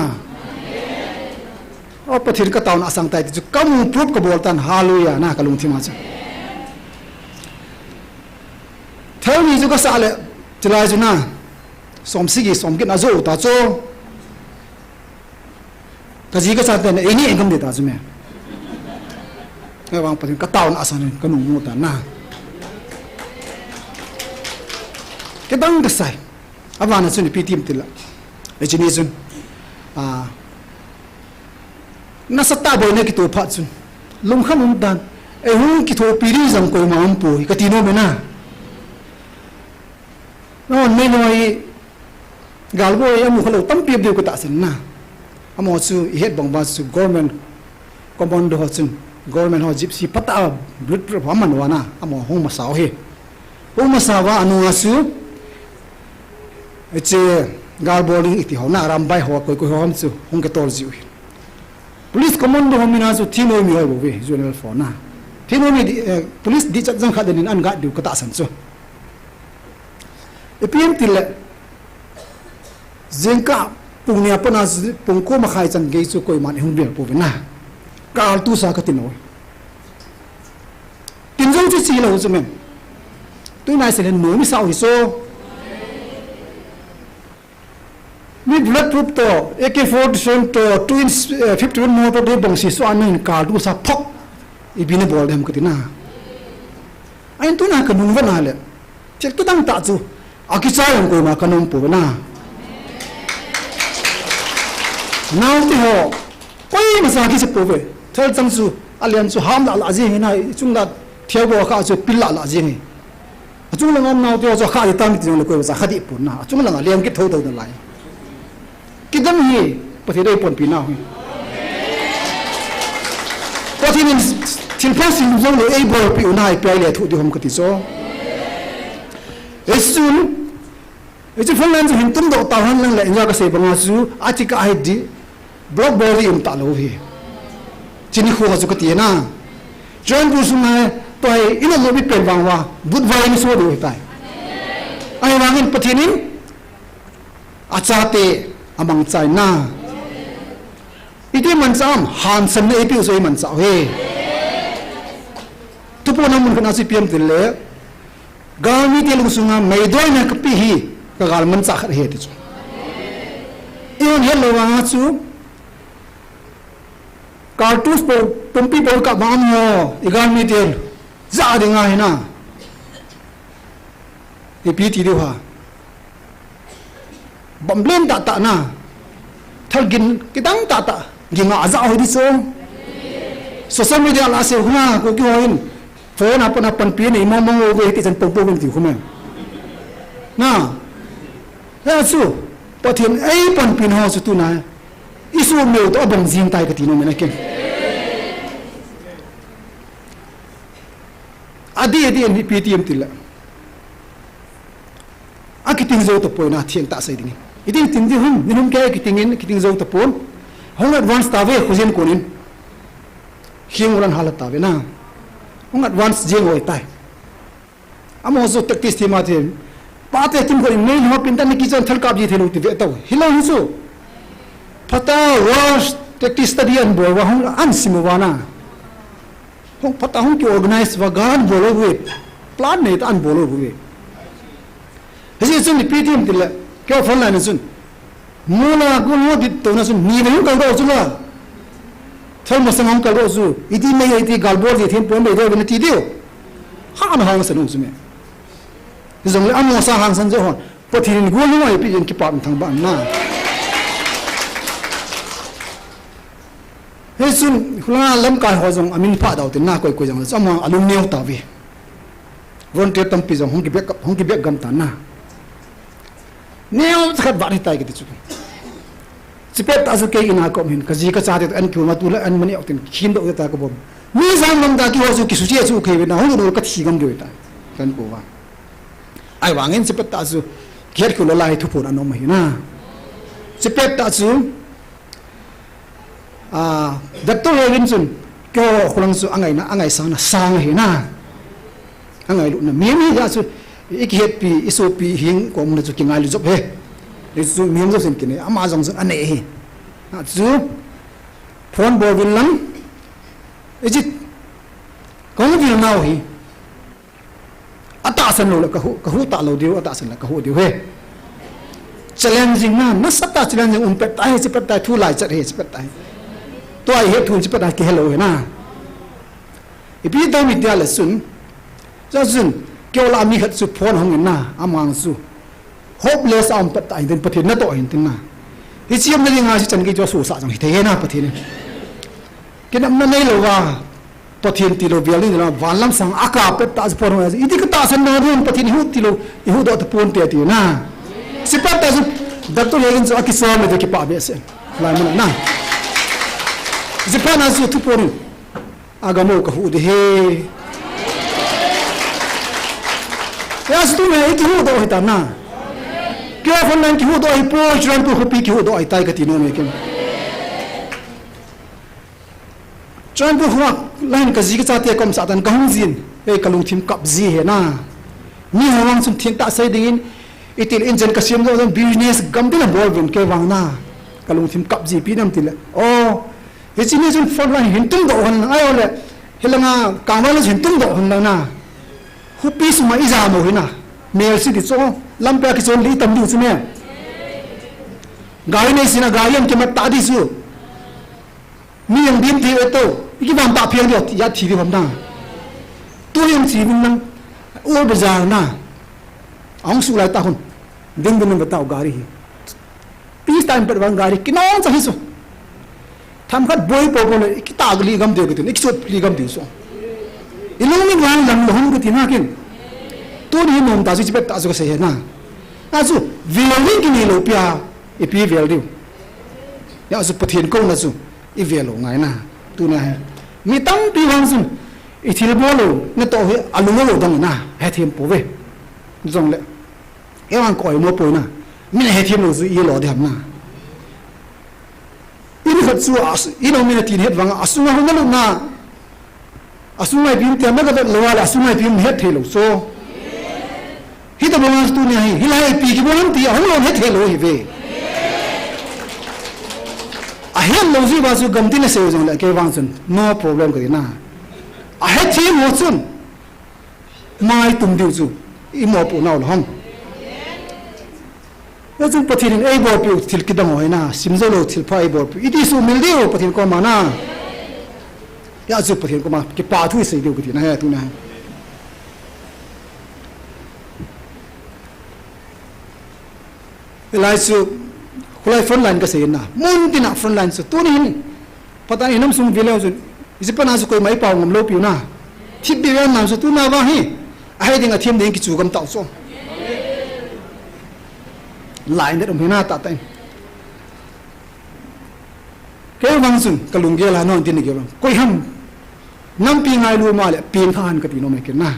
O Pathen ka taona asang tai ti chu ka mu proof ka bol tan, hallelujah na ka lungthim a chu. Thal ni chu ka sa le, chilai chu na. Som sigi, som get a jo ta chu. Ka ji ka cha te na, ei ni engam de ta chu me. Ka vang Pathen ka taona asang ka nung mu ta na. Kidang ka sai. Avana chun ipi ti em ti le. Ei chini chun. A. Nasatah boina kito phat chun. Lungkham um tan. Ei hung kithopi ding jong koima um poi. Ka ti nom e na. Non, mei noi. Galboi amu khalou tampi diu ka tahsan na. Amaho chu i het bang ba chu government commando ho chun. Government ho gypsy pata a blut blut ho man vana. Amaho hung masa u hi. Hung masa va anu a chu. Eche galbol ding iti ho na, rambai ho, koi koi ho ham chu, hung ke tol jiu hi. Police commando ho mina chu, thinoi mi hoi bou ve, Zone four na. Thinoi mi di, eh, police di chat jang khat den in an ga diu ka tahsan chu. Ipi em ti le, jingkah pung nia pat na chu, pung ko makhai chan gei chu koiman hung bel pou ve na. Kal tu sa ka ti noi. Tin jong chu chi lou chu men. Tui nai se len nu mi sao hi so. Mi bullet proof to, A K forty-seven to, two inch, eh, fifty-one mortar to, bong si so an in kal tu sa phok. Ipi na bol dem ka ti na. Ain tu na ka nung va na le. Thil kidang tah chu, akichai ang koima ka nom pou ve na. Naote ho, koima sa kichai pou ve. Thil chang chu, alian chu ham lah lah jing hi na, chung la thiau bo kha chu pil lah lah jing hi. Achung lang um naote ho chu kha di tam ti jong le koima sa kha di pou na. Achung lang alian kithou thou na lai. Kidang hi, Pathen ei ponpi nau hi. Pathen in thilpha sim jong le ei bolpi u nai pi le thu di hom ka ti cho. Ei sun, ei chu phone line chu hin tum doh tau hen lang le, inja ka sei banga chu, a chi ka hi di, block bol di um ta lou hi. Chini khu ka chu ka ti na. Join bu sung nai, toi, ina lo bi pen vang va, but vai ni so do hi tai. Ai vang in Pathen in, Achate amangchaina. Iti manchah am, hansanna eipeu chu eimanchah u hi. Thuphon a mun khat a chu ipi em ti le, galmite lungsunga meidoina kape hi, ka galmanchah khat ahi ti chu. Ihon het lou vanga chu, Kartus po, pumpi po ka bang ho, i galmite, ja ding ahi na. Ipi ti diu ham. Bamlen tah tah na. Thal gin, kidang tah tah. Gin a ja ho di chu. Social media la se huna, ko ki ho in. Phone a pan a panpi nei mong mong uve ti chan pong pong ti khu me. Na. Ya chu. Pathen ei panpi na ho chu tu na. I su meu to abang jing tai ka ti nom e na ken. Adi, adi, an hi P T M ti le. A kiting jou tapoi na theng tah sei ding. I ding ting di hum, ni hum ke kiting in, kiting jou tapon. Hung advance ta ve, khujin konin. Khing ulan hala ta ve na. Hung advance jeng oi tai. Amaho chu tactics ti ma ti. Pate kim ko in main ho pin ta ni kichon thal kap ji thei lou ti ve tau. Hilou hi chu. Phatah a war tactics study an bol uva hung an sim uva na. Hung phatah a hung ki organize uva gan bol uve. Plan nei ta an bol uve. Hijeh chun ipi ti em ti le. Kei front line chun. Mula gun ho dit to na chun ni ve hung kal do chu la. Thal masang hung kal do chu. Iti mei iti gal bol di thim pon mei do ve na ti diu. Ha na hang san hung chu me. Jong le amo sa hang san jo hon. Pathen in gun ho ai pi in kipa thang ba na. Hei chun, hula lamkai ho jong amin pha dau tin na koi koi jong le. Chama alung neo ta ve. Volunteer tampi jong hung kibek, hung kibek gam ta na. Neo cha khat vat hi tai kiti chu. Chipet tah chu kei in a ka um hin, ka ji ka chate toh an kium a, tu le an mani ok tin, khin doh ta ka bom. Mi jang lam ta kihou chu kisuchia chu kei ve na, hung doh ka thi gam diu ta. Kan ko va. Ahivangin chipet tah chu, kihet khel lou lai thuphon anom ahi na. Chipet tah chu, a, doctor Hevin chun, keiho kholang chu angaina, angaisang na sang ahi na. Angailutna. Mi mi ja chu, i kihetpi, i sopi hing kom na chu kingailu jop he. I chu mi jop sen kine, ama jong chun anei ahi. A chu, phone bol vin lang, i jit, kong vil nau hi. Atahsan lou le, ka hu, ka hu ta lou diu, atahsan le, ka hu diu he. Challenging na, nasatah challenging um pet ta he, chi pet ta he, thu lai chat he, chi pet ta he. Tua i he thu chi pet ta he, kihe lou he na. Ipi dam itia le chun, cha chun, keiho lah a mi khat chu phone hung in na, amang chu. Hopeless a um pet ta hin tin, Pathen natoh hin tin na. Hichi um na dinga chi chan kei chu susa jong hi thei he na Pathen in. Kinepna nei lou va, Pathen tilou vel ding la, van lam sang a ka pet ta chu phone hung a, iti ka tahsan na ding, Pathen i hu tilou, i hu doh ta pon te ti na. Chi pet ta chu, doctor Hevin chu akichom le kipah behseh. Lai mun na. Chi pet na chu thuphon in. Agamo ka hu de he. Ya stu me kihu doh hi ta na. Keiho phone line kihu doh hi poi, Churachandpur khopi kihu doh ahi tai ka ti nom e ken. Churachandpur kho line ka ji ka chate kom sa tan ka hung jin. Ei ka lungthim kap ji he na. Mi ho vang chun theng tah sei dingin, i til in jen ka siam doh, business gam ding a bol vin kei vang na. Ka lungthim kap ji pi nam ti le. Oh, hichi ni chun front line hin tung doh hon lang, ahi le, hilanga kangval hin tung doh hon lang na. Hupi suma i jam u hi na. Mel si ti chu, lampi a kichon li tam ding chu ne. Gari nei si na, gari ang kimat ta di chu. Mi ang dim ti e to, i kivan ta phiang di, ya thi di hom na. Tu yang chi vin lang, ur bazar na. Ang su lai ta hun. Ding ding ba ta gari hi. Peace time pet vang gari kinong cha hi so. Tham khat boi po po le, i kitag li gam deu kitin, i kichot li gam deu so. I lungmin vang lam lo hum kitin na kin. Tuni nom ta chu chi pet ta chu ka sei he na. A chu, vel ding kinei lou pia, ipi vel diu. Ya chu Pathen kouna chu, i vel lou ngai na. Tuni a he. Mi tampi vang chun, i thilbol lou, natoh hi, alung lou dong na, hethem pou ve. Jongle. Eiho vang koi mo poi na. Min hethem lou chu i lo ding ham na. In khat chu a, in a min a tin het vang a, asunga hung na lut na. Asunga ipi um ti a na ka vet lou a le, asunga ipi um het thei lou so. Hi ta bang a tuni a hi, hilai ipi kibol ham ti a hung lou het thei lou hi ve. A het lou ji va chu gam tin a sei jongle, kei vang chun, no problem ka ti na. A hethem ho chun. Mai tum diu chu, i mopoh nau lou ham. Ya chun Pathen in ei bolpiu thil kidang ho hi na, sim jou lou thil pha ei bolpiu. I ti sumil diu Pathen koma na. Ya chu Pathen koma, kipa thu i sei diu kiti na he, tu na he. Hilai chu, khulai front line ka sei na. Mun tin a front line chu. Tuni hin. Pathen in nam sung vileu chun. Isi pana chu koima i pao ngam lou piu na. Thip bi ven nam chu tu na va hi. A hei ding a thim ding kichu gam tau chu. Lai net um hi na ta ta in. Kei vang chun, ka lunggel a non tin ni kei vang. Koi ham. Nampi ngailu ma le, pin kha han ka ti nom e ken na.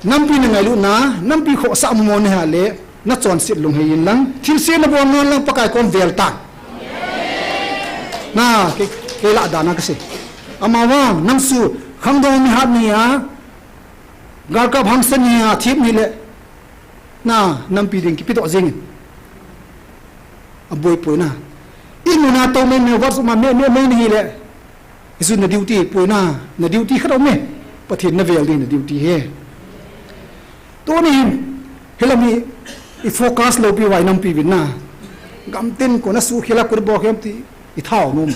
Nampi na ngailu na, nampi khohsah mo mo na ha le, na chonset lunghei in lang. Thilse na bol ngan lang Pakai kom vel ta. Na, kei, kei lah dan a ka sei. Ama vang, nang chu, khangdong mi hat ni a, galkap hangsan ni a, thip ni le, na, nampi ding kipe doh jeng in. A boi poi na. I mu na to me me, wat ma me me me ni le. Isu na duty poi na, na duty khat um e. Pathen na vel ding na duty he. Tuni hin, hilam hi, i focus lou pi vai nampi vin na. Gam tin ko na su khela kur bo khem ti, i thao nom.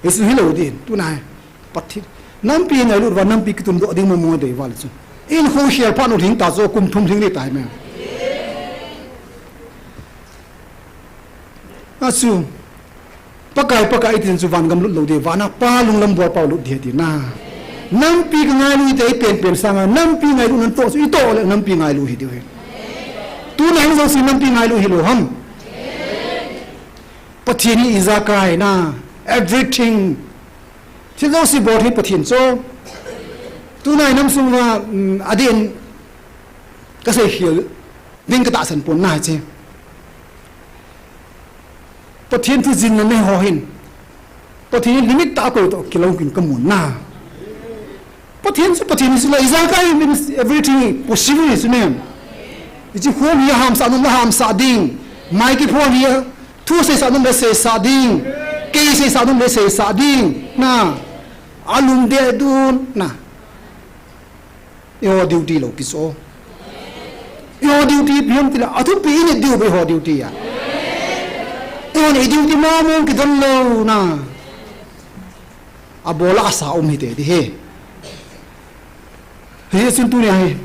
Isu hilou din, tu na he. Pathen. Nampi ngailut va, nampi kitum doh ding mo mo dei va le chun. In khu hial pha no hing ta chu kum thum hing ni tai me. A chu, Pakai, Pakai, i tin chu van gam lut lou ding, vana Pa lunglam bol pau lut ding ti na. Nampi ka ngailu i te i pen pen sanga, nampi ngailu nan to chu, i to le nampi ngailu hi diu hi. Tuna hin jouse nampi ngailu hilou ham? Pathen hi ijakai na, everything. Thil jouse bol hi Pathen chu. Tuna inam sunga, um, adin kasei khel ding katahsan pon nahi che. Pathen thu jin nanei ho hin, Pathen hi limit tah a koi toh kilou kin kamun na. Pathen chu Pathen hi chu la, ijakai means everything possible hi chu nem. Hiche khom hi hamsah nom le hamsah ding. Mai kiphon hi thu seisah nom le seisah ding. Kei seisah nom le seisah ding. Na. Alum de dun na. Eiho duty lou pi so. Eiho duty pi ham tile, athupi inei diu bou eiho duty a. Eiho nei duty mong mong kidon lou na. Abol a asa um hite ti he. Hichun tunia hi.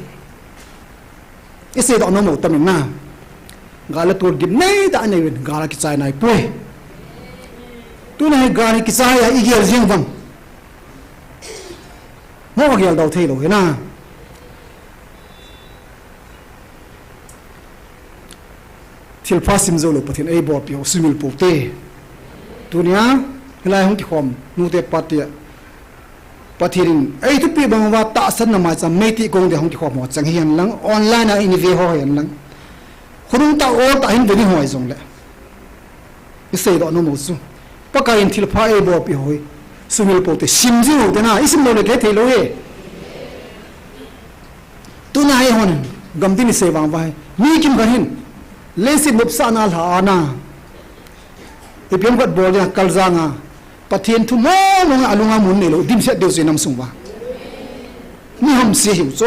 Isei doh nom u tam in na. Gal a tol gimnei tah nei uvin, gal a kichai nai poi. Tunia hi gal a kichai a igel jing vang. Mo gel dau thei lou hi na. Thilpha sim jou lou Pathen eibolpi ho sumil pou te. Tunia, hilai hung kikhom, nute pate. Pathen in, eithupi bang uva tahsan na maicham meitih kong dia hung kikhom ho chang hihen lang, online a eina ve ho hihen lang. Khonung tah ol tah hin ve ding ho jong le. Isei doh nom u chu. Pakai in thilpha eibolpi ho hi. Sumil pou te, sim jiu te na, isim lou le kei thei lou e. Tuna hi hon, gamtin isei vang uva hi. Mi kim khat hin, leiset nopsahna lha a na. Ipi ham khat bol dia kal jang a. Pathen thu mong mong a alung a mun neilou, dimset deu chu inam sung uva. Mi hamse hiu chu.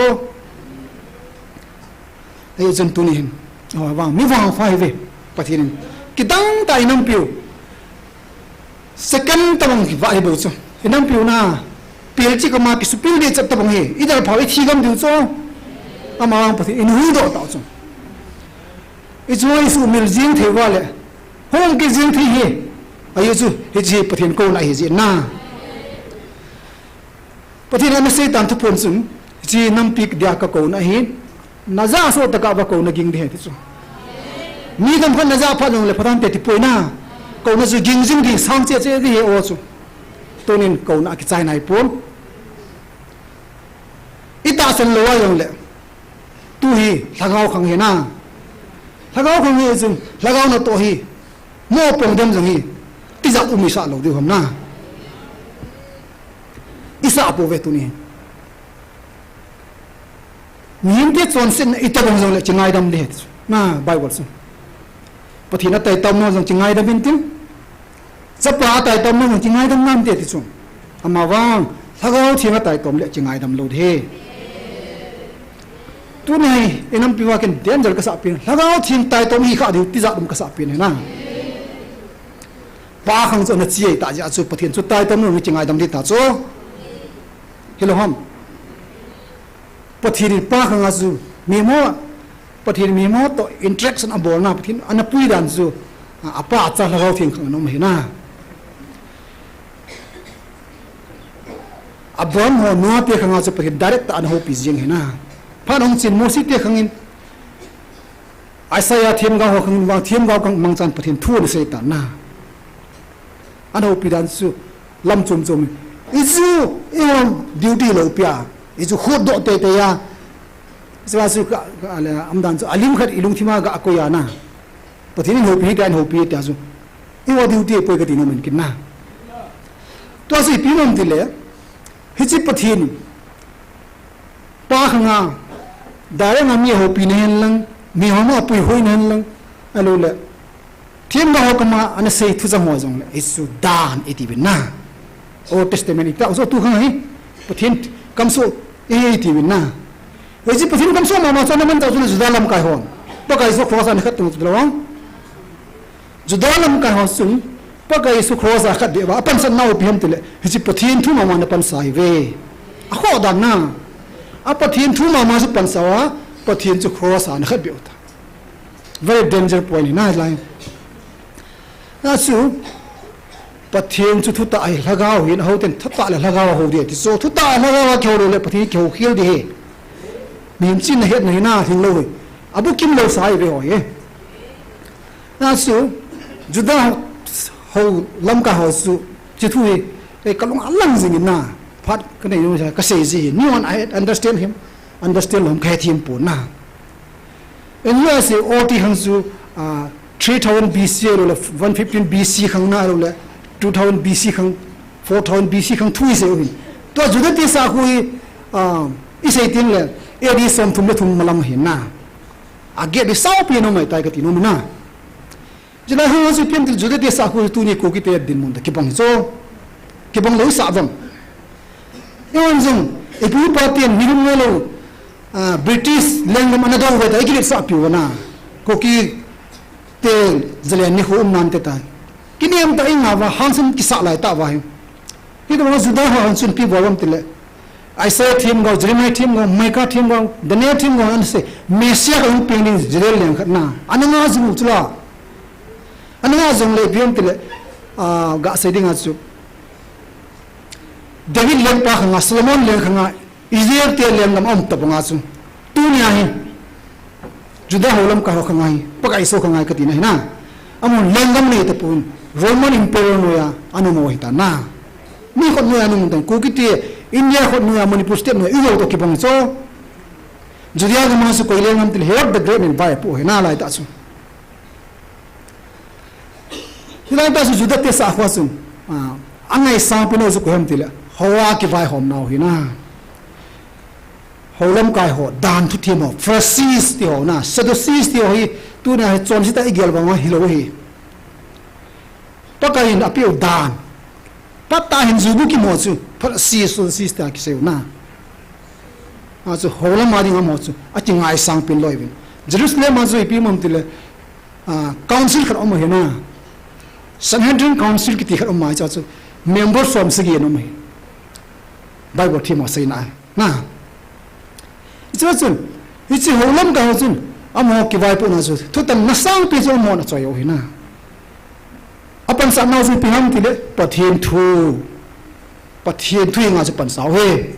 Ahi chun tuni hin. Ahi vang, mi vangpha hi ve. Pathen in. Kidang tah inampiu. Second tabang hi va hi bou chu. Inampiu na. Pil chi kama kisupil di chat tabang hi. Idal phau ithi gam diu chu. Ama vang Pathen in huhdoh tau chu. Ichu isumil jing thei uva le. Hung kijing thei hi. Ahi chu, hiche Pathen kouna hi jeh na. Pathen in ana seitan thuphon chun, hiche nampi dia kakouna hi, najah soh tah a va kouna ging ding ahi ti chu. Mi themkhat najah phat jongle phatah in te ti poi na. Kouna chu ging jing ding sang cheh cheh ding ahi o chu. Tunin kouna akichai nai pon. Itahsan lou a jongle. Tu hi, lhagao khang hi na. Lhagao khang hi chun, lhagao natoh hi. Mo pong dem jong hi. Tijat um isah lou diu ham na. Isah pou ve tuni. Mihemte chonsetna itobang jongle chingaidam ding ahi. Na Bible chu. Pathen ataitom nom jong chingaidam in tin. Chapa ataitom nom jong chingaidam nante ti chu. Ama vang, Lhagao Theng ataitom le chingaidam lou ding ahi. Tuni hi, inampi uva ken danger kasah pen. Lhagao Theng taitom hi kha diu tijat um kasah pen hi na. Pa khang chu ana chi tah jeh chu Pathen chu taitom nom chingaidam ding ta chu. Hilou ham. Pathen in pa khang a chu mihem ho, Pathen mihem ho toh interaction abolna, Pathen ana pui dan chu, a, apa acha Lhagao Theng khang ana um ahi na. Abraham ho Noah te khang a chu Pathen direct tah ana houpi jing ahi na. Phat hung chen Mose te khang in, Isaiah themgao ho khang in vang themgao khang mangchan Pathen thu ana sei tan na. Ana houpi dan chu lam chom chom. Ichu, i hon duty lou pia. Ichu khut doh tei tei a. Ichu a chu ka, ka, le, am dan chu, alim khat ilungthim a ga koi a na. Pathen in houpi, ka in houpi tia chu. I hon duty poi kati nom in kin na. Tua chu ipi nom tile. Hiche Pathen. Pa khang a, direct a mi ahoupi na hen lang, mi ho ma apui hoi na hen lang, alou le. Themgao ho kama ana sei thu chang ho jong le, Jesu dan iti bin na. Old Testament ita, so tu khang hi, Pathen kamsoh, iti bin na. Hiche Pathen kamsoh mama chu ana man ta chu le Juda lamkai hon. Pakai Jesu cross a ana khat tung chu lo. Juda lamkai ho chun, Pakai Jesu cross a khat beh uva, apansan nau ipi ham tile, hiche Pathen thu mama ana pansa ahi ve. Akhoh dan na. A Pathen thu mama chu pansa uva, Pathen chu cross a ana khat beh u ta. Very danger point hi na lai. Na chu, Pathen chu thutah ahi, lhagao hin, ahou ten thutah le lhagao ahou ding ti chu, thutah lhagao a kihou lou le, Pathen kihou khel ding ahi. Mihem chin na het na hi na, thing lou hi. Abukim lou sa ive ho hi. Achu, Juda ho, ho lamkai ho chu, hiche thu hi, eh, kalung alang jing in na, phat kanei nu sa, kasei ji hi. Nihon a understand him, understand lou ham kahethem pon na. N U S A O T khang chu, ah, three thousand B C ahilou le, one fifteen B C khang na ahilou le, two thousand B C khang, four thousand B C khang thu isei u hin. Tua Juda te sakhu hi, ah, isei teng le, A D somthum le thum malam ahi na. Agap hi saopi nom ahitai kati nom na. Chulai hung chu ipi ham itile Juda te sakhu tuni Kuki te dinmun toh kibang chu. Kibang lou sah vang. Eiho jong, ipu ipa ten mi lum ngai lou, ah, British lenggam ana dou ve ta, ikilet sah piu na. Kuki te Zalen nikho um nan te ta. Kinem ta inga va, hangsan kisa lai ta va hi. Hitobang Juda ho hung chun ipi bol u ham itile. Isaiah themgao, Jeremiah themgao, Micah themgao, Daniel themgao, ana sei. Messiah ahung peng ding Juda leng khat na. Ana nga jing u chu la. Ana nga jong le ipi ham itile, ah, gasei ding a chu. David lengpa khanga, Solomon leng khanga, Israel te lenggam aum tabang a chu. Tunia hi, Juda ho lamkai ho khanga hi, Pakai Jesu khanga hi kati na hi na. Amahon lenggam nei tapon, Roman Emperor noiya, ana um u ahi ta na. Mi khut noiya ana um tan, Kuki te, India khut noiya, Manipur state noiya, ijo toh kibang chu. Judea gam a chu koi lenggam itile, Herod the Great in vai apoh hi na lai ta chu. Hilai ta chu Juda te sakhu a chun, ah, angaisang pen u chu koi ham itile, hou a kivaihom nau hi na. Hou lamkai ho, dan thu them ho, Pharisees ti ho na, Sadducees ti ho hi, tunia hi chonse tah igel vang a hilou hi. Pakai in apeh u dan. Phat tah hin jubu kimo chu, Pharisees, Sadducees tia kisei u na. Achu hou lam a ding amaho chu, akingaisang pen lou uvin. Jerusalem a chu ipi um ham itile, ah, council khat um ahi na. Sanhedrin Council kiti khat um ahi chu, chu member som sagi ana um ahi. Bible themho seina ahi. Na. Hiche chun, hiche hou lamkai ho chun, amaho kivaipohna chu, thutanna sangpen chu amahon achoi u ahi na. Apansat nau chu ipi ham itile, Pathen thu. Pathen thu henga chu pansa u ahi.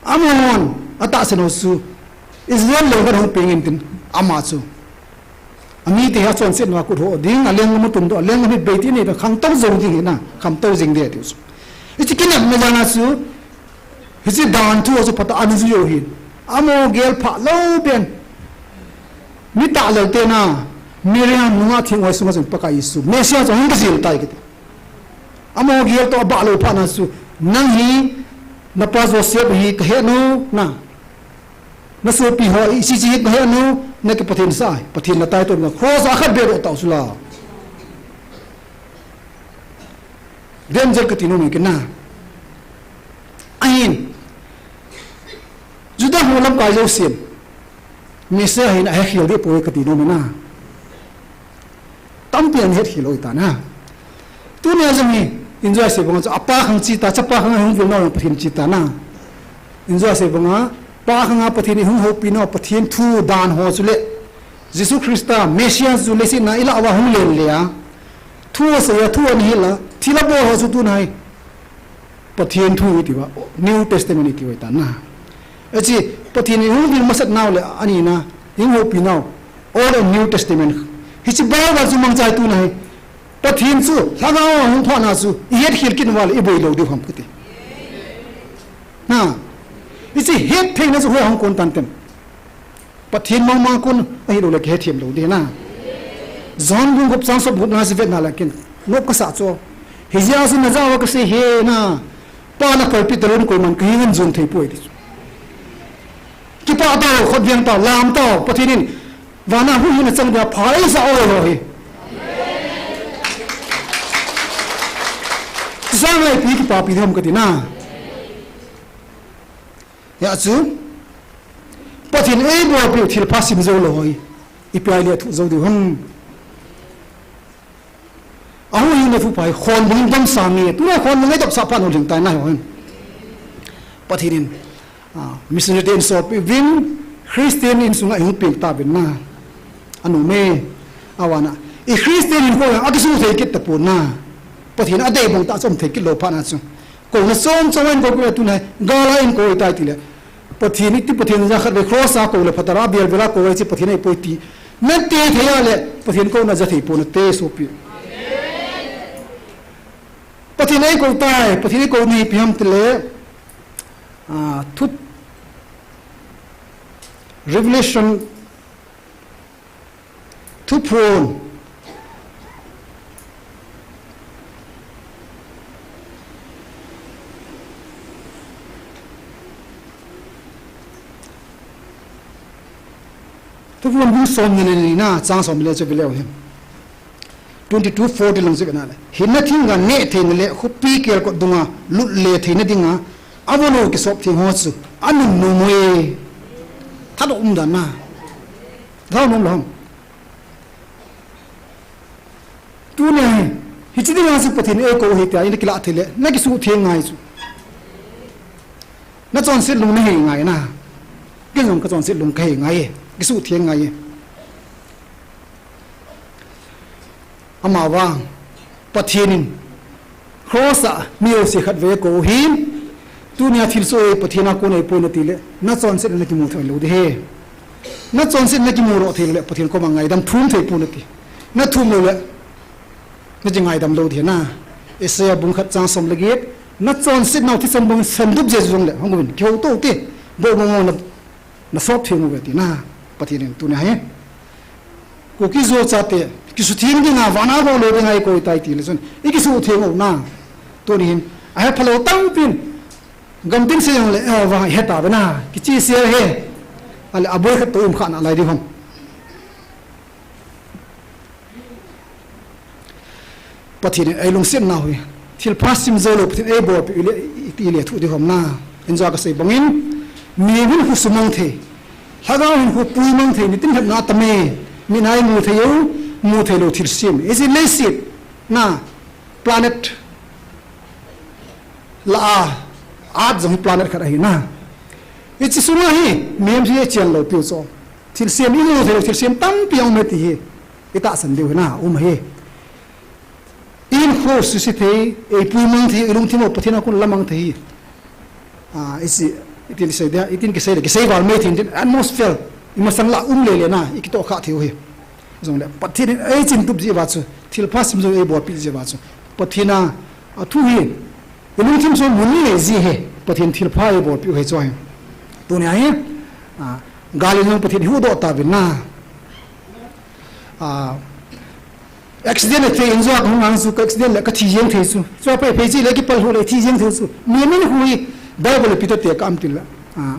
Amahon, atahsan u chu, Israel lou khat hung peng in tin, ama chu. Amite hi achonsetna a kut ho ding, alenggam atundoh, alenggam hi beiti nei, khangtou jou ding hi na, khangtou jing ding tiu chu. Hiche kinepna jal a chu, hiche dan thu chu phatah a ana jui u ahin. Amaho gel phah lou pen. Mi tahlel te na, Miriam nunga theng hoi sunga chun Pakai Jesu, Messiah chu hung kijil tai kiti. Amaho gel toh abah lou phat na chu, nang hi, napa Joseph hi kahet u, na. Nasopi ho, hiche hi kahet u, nakipathen sah, Pathen nataito na, cross a khat beh doh tau chu la. Danger kati nom e kei na. Ahin. Juda ho lamkai jousen. Messiah ahina ahekhel deh poi kati nom e na. Tampi ana hetkhel u ahi ta na. Tunia jong hi, in Jesu sei banga chu, apa khang che ta, chapa khang hung vil nau Pathen che ta na. In Jesu sei banga, pa khanga Pathen in hung houpi nau, Pathen thu dan ho chule. Jesu Christa, Messiah chu leiset a ilah uva hung len le a. Thu asei a, thu ana hil a, thil abol ho chu tuna hi. Pathen thu iti uva, New Testament iti uva ahi ta na. Hiche, Pathen in hung vil masat nau le, ani na, hung houpi nau, Old and New Testament. Hiche Bible chu mangcha ahi tuna hi. Pathen chu, lhagao a hung phah na chu, ihetkhel kit uva le, iboi lou diu ham kati. Na, hiche hettheina chu hoiya hung kon tan tem. Pathen mangmang kon ahilou le kihethem lou ding na. John bung gup chang som gup na chu vetna le kin. Nop kasa chu. Hijeh a chu najah uva kasei ahi na. Pa nakalpi talou in koiman kahenga jon thei poi ti chu. Kipah tao, khut veng tao, lam tao, Pathen in. Vana huhhingna chang dia pha eija oi ho hi. Chuche ngai pi kipapi ding ham kati na. Hijeh chun, Pathen in eibolpeh u thilpha sim jou lou hi. Ipi a ile athu jou diu ham. Ahuhhingna thupha hi khonbung in domsah nge. Tuna khonbung in eidopsah phat u lhing tai nai ho hin. Pathen in, ah, missionary te in sopi uvin, Christian insunga ihung peng tauvin na. Anom e, avana. I Christian hinkho akisuh thei kit tapon na. Pathen in adei bang tah chu um thei kit lou phat na chu. Kouna chom chom in kou kit le tuna hi, gal a in kou tai tile. Pathen iti Pathen ja khat ve cross a kou le phatah a bel bel a kou ve chi Pathen ahipoi ti. Nate thei a le Pathen kouna ja thei pon nate sopi. Pathen eikou tai, Pathen eikou ni ipi ham tile. Ah, thu Revelation Thuphon. Thuphon bung som ni le ni na, chang som le chu ve leu hen. Twenty-two forty lang chu ve na le. Hinna thingga neh theina le, khopi kelkot dunga lut le theina dinga, avalo kisop theng ho chu, anunnom uve. Thatdoh umdan na. Thatdoh nom lou ham. Tuni hi, hiche dinga chu Pathen eikou ahi tia, ina kilah thei le, na kisuhtheng ngai chu. Na chonset lung na hei ngai na. Ken jong ka chonset lung ka hei ngai e, kisuhtheng ngai e. Amavang, Pathen in, Cross a mi jouse khatvei akou hin, tunia thilsoh hi Pathen a kon ahipoi nati le, na chonsetna na kimu thei lou ding ahi. Na chonsetna na kimu lou thei le, Pathen koma ngaidam thum thei pou nati. Na thum lou le, na kingaidam lou ding ahi na. Isaiah bung khat chang som le get, na chonsetnau thisan bang sandup jeh jongle, hung uvin, kihou tou te, bo mo mo na, na sop theng uve ati na, Pathen in tunia hi. Kuki Zo chate, kisuhtheng dinga, vana gou lou dinga eikou tai tile chun, i kisuhtheng u na. Tuni hin, ahephalou tampin, gamtin sei jongle, eh, vang ihet tauve na, kichehsel e. Ale, aboi khat toh um kha nalai ding ham. Pathen in eilungsetnau hi, thilpha simjou lou, Pathen eibolpeh u le, iti le thuh ding ham na. Injo kasei bangin, mihem hin khu sumang thei, lhagao hin khu puimang thei, nitin lhepna atam e, mit a imu thei u, mu thei lou thilsem. Hiche leiset, na, planet, lah a, earth jong hi planet khat ahi na. Hiche sunga hi, mihem hi ichan lou piu chu. Thilsem imu thei lou, thilsem tampi aum e ti hi, itahsan diu hi na, um ahi. Ihinkho suse thei, eipuimang thei, ilungthim u Pathen a kon lamang thei hi. Ah, isi, itin sei dia, itin kisei le, kisei val mei thei, itin atmosphere, imasang lah um lele na, ikitoh kha thei u hi. Jongle, Pathen in eichin tup jeh uva chu, thilpha simjou eibolpeh jeh uva chu, Pathen a, athu hi, ilungthim sung mun nei ji ahi, Pathen thilpha eibolpeh u ahi chu ahi. Tunia hi, ah, gal in jong Pathen ihuhdoh tauvin na. Ah, accident athei in jong kahung ang chu ka accident le kathi jeng thei chu. Chua phei phei chi le kipal hu le thi jeng thei chu. Mihem in khu hi Bible a Peter te ka am til le. Ah,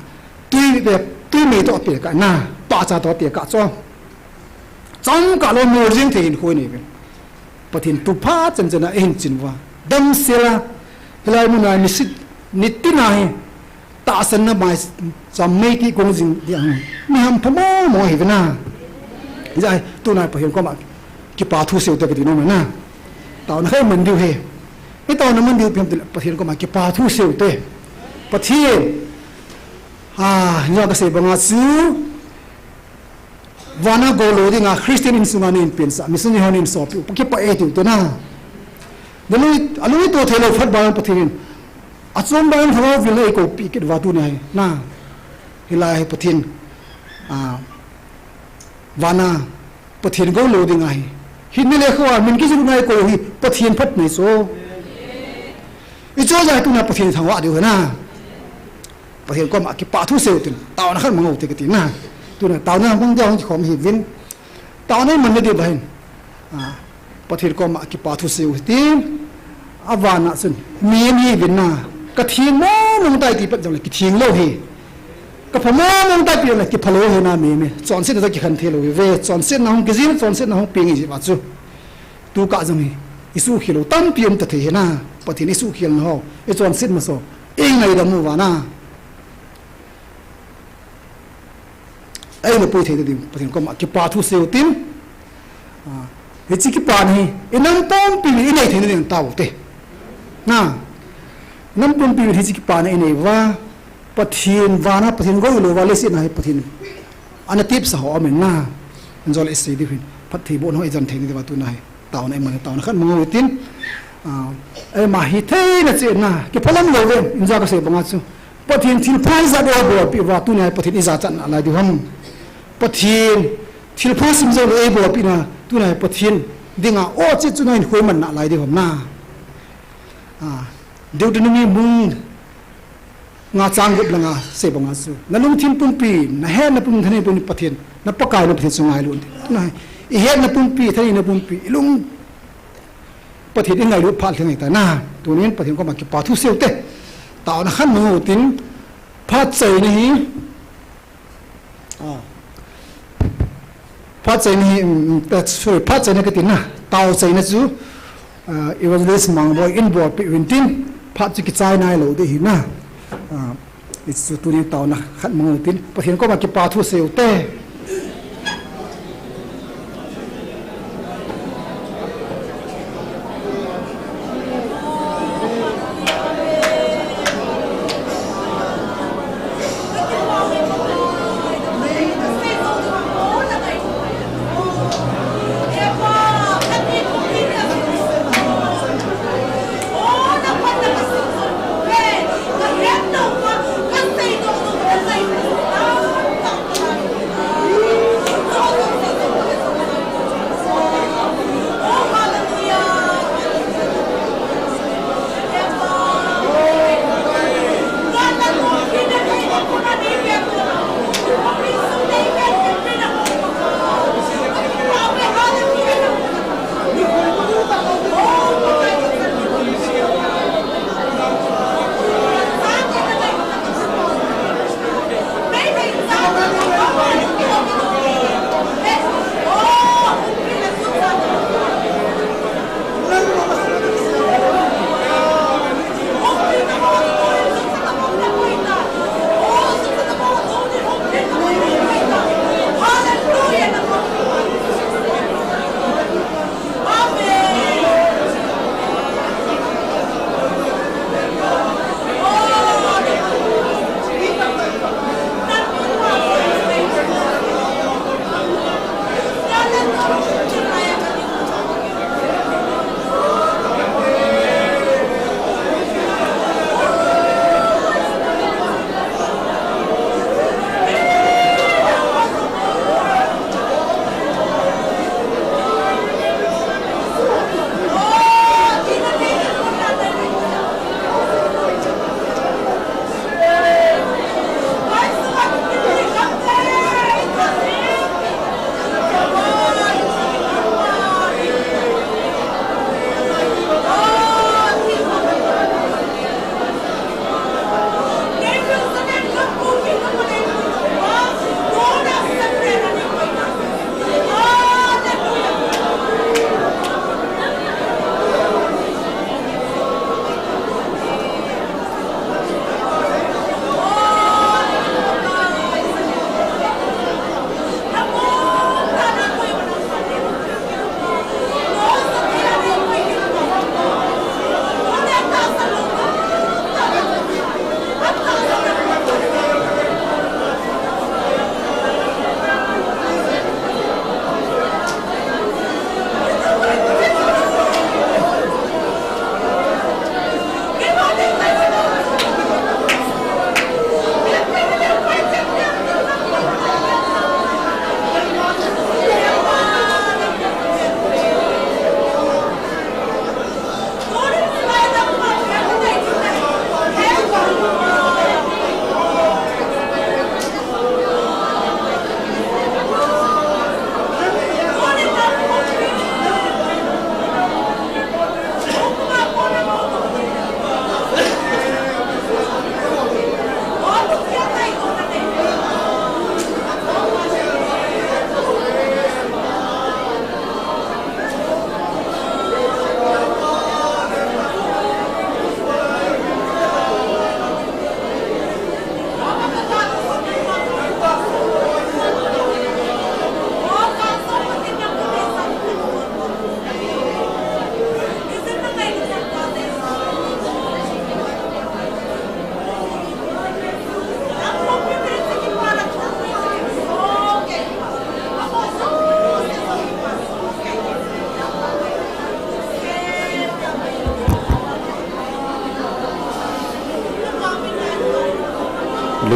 tui pe, tui mei toh pe ka na, pahcha toh pe ka chu. Chomkhat lou mol jeng thei hinkho nei uvin. Pathen thupha chan chan a eihin chin uva. Damsel a, hilai mun a nisit, nitin a hi. Tahsanna maicham mei ti kong jing dia. Mi hampha mong mong ahi ve na. Hijeh a hi, tuna Pathen koma kipa thu seiu te kati nom e na. Taona khat iman diu ahi. Itaona man diu ipi ham tile Pathen koma kipa thu seiu te. Pathen. Ah, nia kasei banga chu. Vana gou lou dinga Christian insunga nei pensah, missionary ho nei sopeh u, kipah e tiu te na. Nalung, alung ito thei lou phat bang Pathen in. Achom bang lhagao vil a eikoupeh kit uva tunia hi, na. Hilai hi Pathen, ah, vana Pathen gou lou dinga hi. Hinna le khoa min kijil ngai kou hi Pathen phat nei so. Icho jai tunia Pathen thangvah diu hi na. Pathen koma kipa thu seiu tin, taona khat mang u te kati na. Tuna taona mang dia hung kikhom hi vin. Taona iman na diu ahin. Ah, Pathen koma kipa thu seiu tin. Avana chun, mi mi vin na. Ka theng mong mong tai ti pat jongle, kitheng lou hi. Ka pha mong mong tai ti jongle, kipha lou hi na mi mi. Chonsetna toh kikhen thei lou hi ve. Chonsetna hung kijil, chonsetna hung peng i ji uva chu. Tukah jong hi, isuhkhel u tampi um ta thei hi na, Pathen isuhkhel na ho, ichonset masa, ingaidam uva na. Eina pui thei ta ding, Pathen koma kipa thu seiu tin. Ah, hiche kipa na hi, inam pumpi in inei thei na ding tao te. Na, inam pumpi in hiche kipa na inei uva, Pathen vana, Pathen gou lou uva, leiset na hi Pathen. Ana tepsa ho amen na. Injo le sei diu hin. Phattheibohna ho ijan thei na diuva tuna hi. Taona iman, taona khat mang u tin. Ah, eima hithei na cheh na. Kiphalam lou ve. Injo kasei banga chu. Pathen thilpha ijat eibolpeh uva, tunia Pathen ijachat nalai diu ham? Pathen thilpha simjou le eibolpeh na, tunia Pathen dinga o che chu nahin khoiman nalai diu ham na? Ah, Deuteronomy bung nga chang gup le nga sei banga chu, nalungthim pumpi, nahetna pumpi, nahetna pumpi Pathen, naPakai na Pathen chu ngailu in. Tunia ihetna pumpi, thaneina pumpi, ilung Pathen ingailut phat lheh ngai ta na. Tunin Pathen koma kipa thu seiu te. Taona khat mang u tin, phat chaina hi, ah, phat chaina hi, um, sorry, phat chaina kati na. Tao chaina chu, ah, Evangelist Mangboi in bolpeh uvin tin, phat chu kichai nailou ding ahi na. Ah, Hichu tuni taona khat mang u tin, Pathen koma kipa thu seiu te.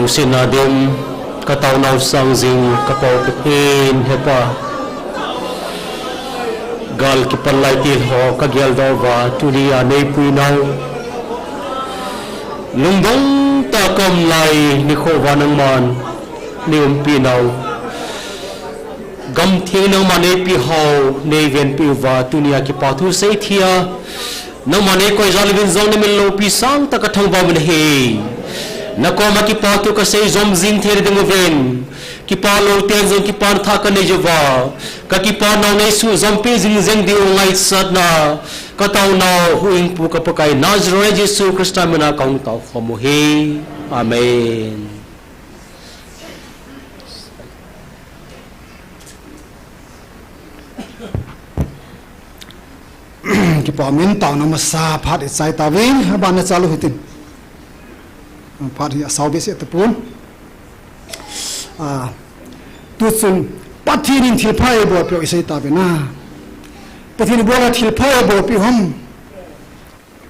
Sina dim, ka taonau sang jing, ka Pa Pathen hepa. Gal kipan lai til ho ka geldoh uva, tunia nei puinau. Lungdong tah a ka um lai nikho uva nangman nei umpi nau. Gamtheng nangman nei pi hou, nei venpi uva, tunia kipa thu seithei a. Nangman nei koi jal uvin jong na min loupi sangtah ka thangvah uvin ahi. Na koma kipa thu ka sei jom jing thei ding uvin. Kipa lou ten jong kipa thah ka nei uva. Ka kipa nau nei suhjampi jing jeng diu ngaisatna. Ka taonau huhhingpu ka Pakai Nazareth Jesu Christa mina ka hung taokhom u ahi. Amen. Kipa min taona masa phat i chai tauvin, aban na chalu hitin. Phat hi asau behseh tapon. Ah, tuchun Pathen in thilpha eibolpeh u i sei tauvin a. Pathen in ibola thilpha eibolpeh u ham.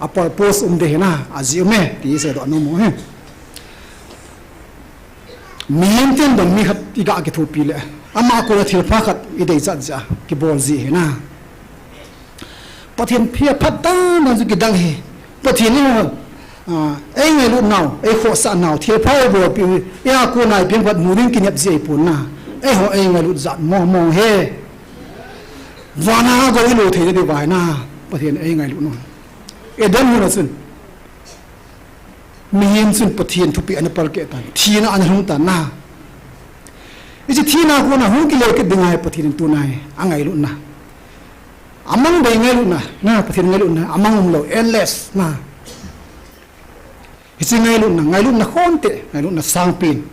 A purpose um ding ahi na, ajeh um e, ti i seidoh nom u ahi. Mihem ten dam mi khat i ga kithopi le, ama kona thilpha khat i deichat jeh a, kibol ji ahi na. Pathen phatah dan dan chu kidang ahi. Pathen in, ah, ei ngailut nau, ei khohsah nau, thilpha eibolpeh u, eima kona ipi ham khat mu ding kinep ji ahipon na. Eiho ei ngailut jat mong mong ahi. Vana gou i lo theina diuva ahi na, Pathen ei ngailut nau. Eden hon a chun. Mihem chun Pathen thupeh ana palkeh tan. Thina ana lhung tan na. Hiche thina kona hung kile kit ding ahi Pathen in tuna hi angailutna. Amang bei ngailutna, na Pathen ngailutna, amang umlou, endless na. Hiche ngailutna, ngailutna khonte, ngailutna sangpen.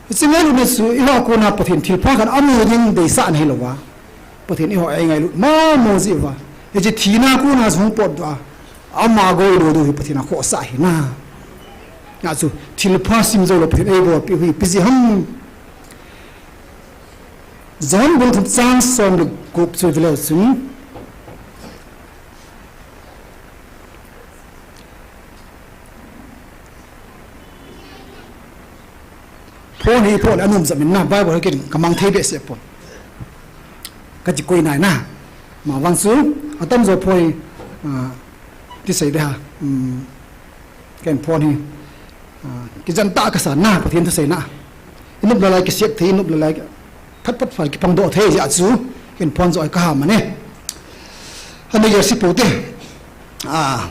Hiche ngailutna chu, eiho kona Pathen thilpha khat amu ding deisahna hilouva. Pathen eiho eingailut mong mong jeh uva. Hiche thina kona jong potdoh a. Ama gou lo diu hi Pathen akhohsah ahi na. Achu, thilpha sim joulou Pathen eibolpeh u hi ipi jeh ham. John bung thum chang som le gup chu veleu chun. Phone hi phone anom jat min na, Bible hi ken kamang thei behseh pon. Kati koi nai na. Amavang chu, atamjo phone hi, ah, ti sei de ha. Um, ken phone hi, ah, kijen tah kasa na, Pathen thu seina. I nop le lai kisep thei, i nop le lai phat phat phat kipangdoh thei jeh a chu, ken phone joh hi kaha mane. Ani gel si pou te. Ah.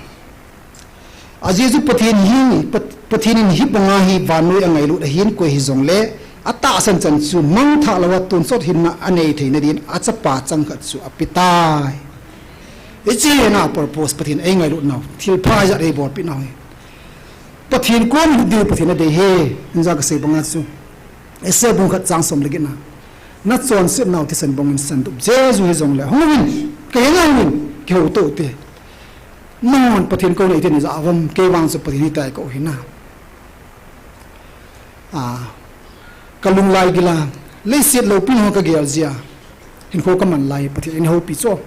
Ajeh chu Pathen hi, Pat-, Pathen in hibanga hi vannoi angailut ahin koi hijongle, atahsan chan chu mangthah louva tonsot hinna anei theina din achapa changkhat chu apetai. Hiche hi na purpose Pathen eingailut nau, thilpha ijat eibolpeh nau hi. Pathen kom lut diu Pathen adei ahi, inja kasei banga chu. Isaiah bung khat chang som le get na. Nachonsetnau thisan bangin sandup Jesu hijongle. Hung uvin, kahenga hung uvin, kihouto ute. Nangman Pathen kouna iti naja uvam, kei vang chu Pathen hitai kou hi na. Ah, kalung laigil a, leiset loupina ho kagel jia, hinkho kaman lai, Pathen in eihoupi chu.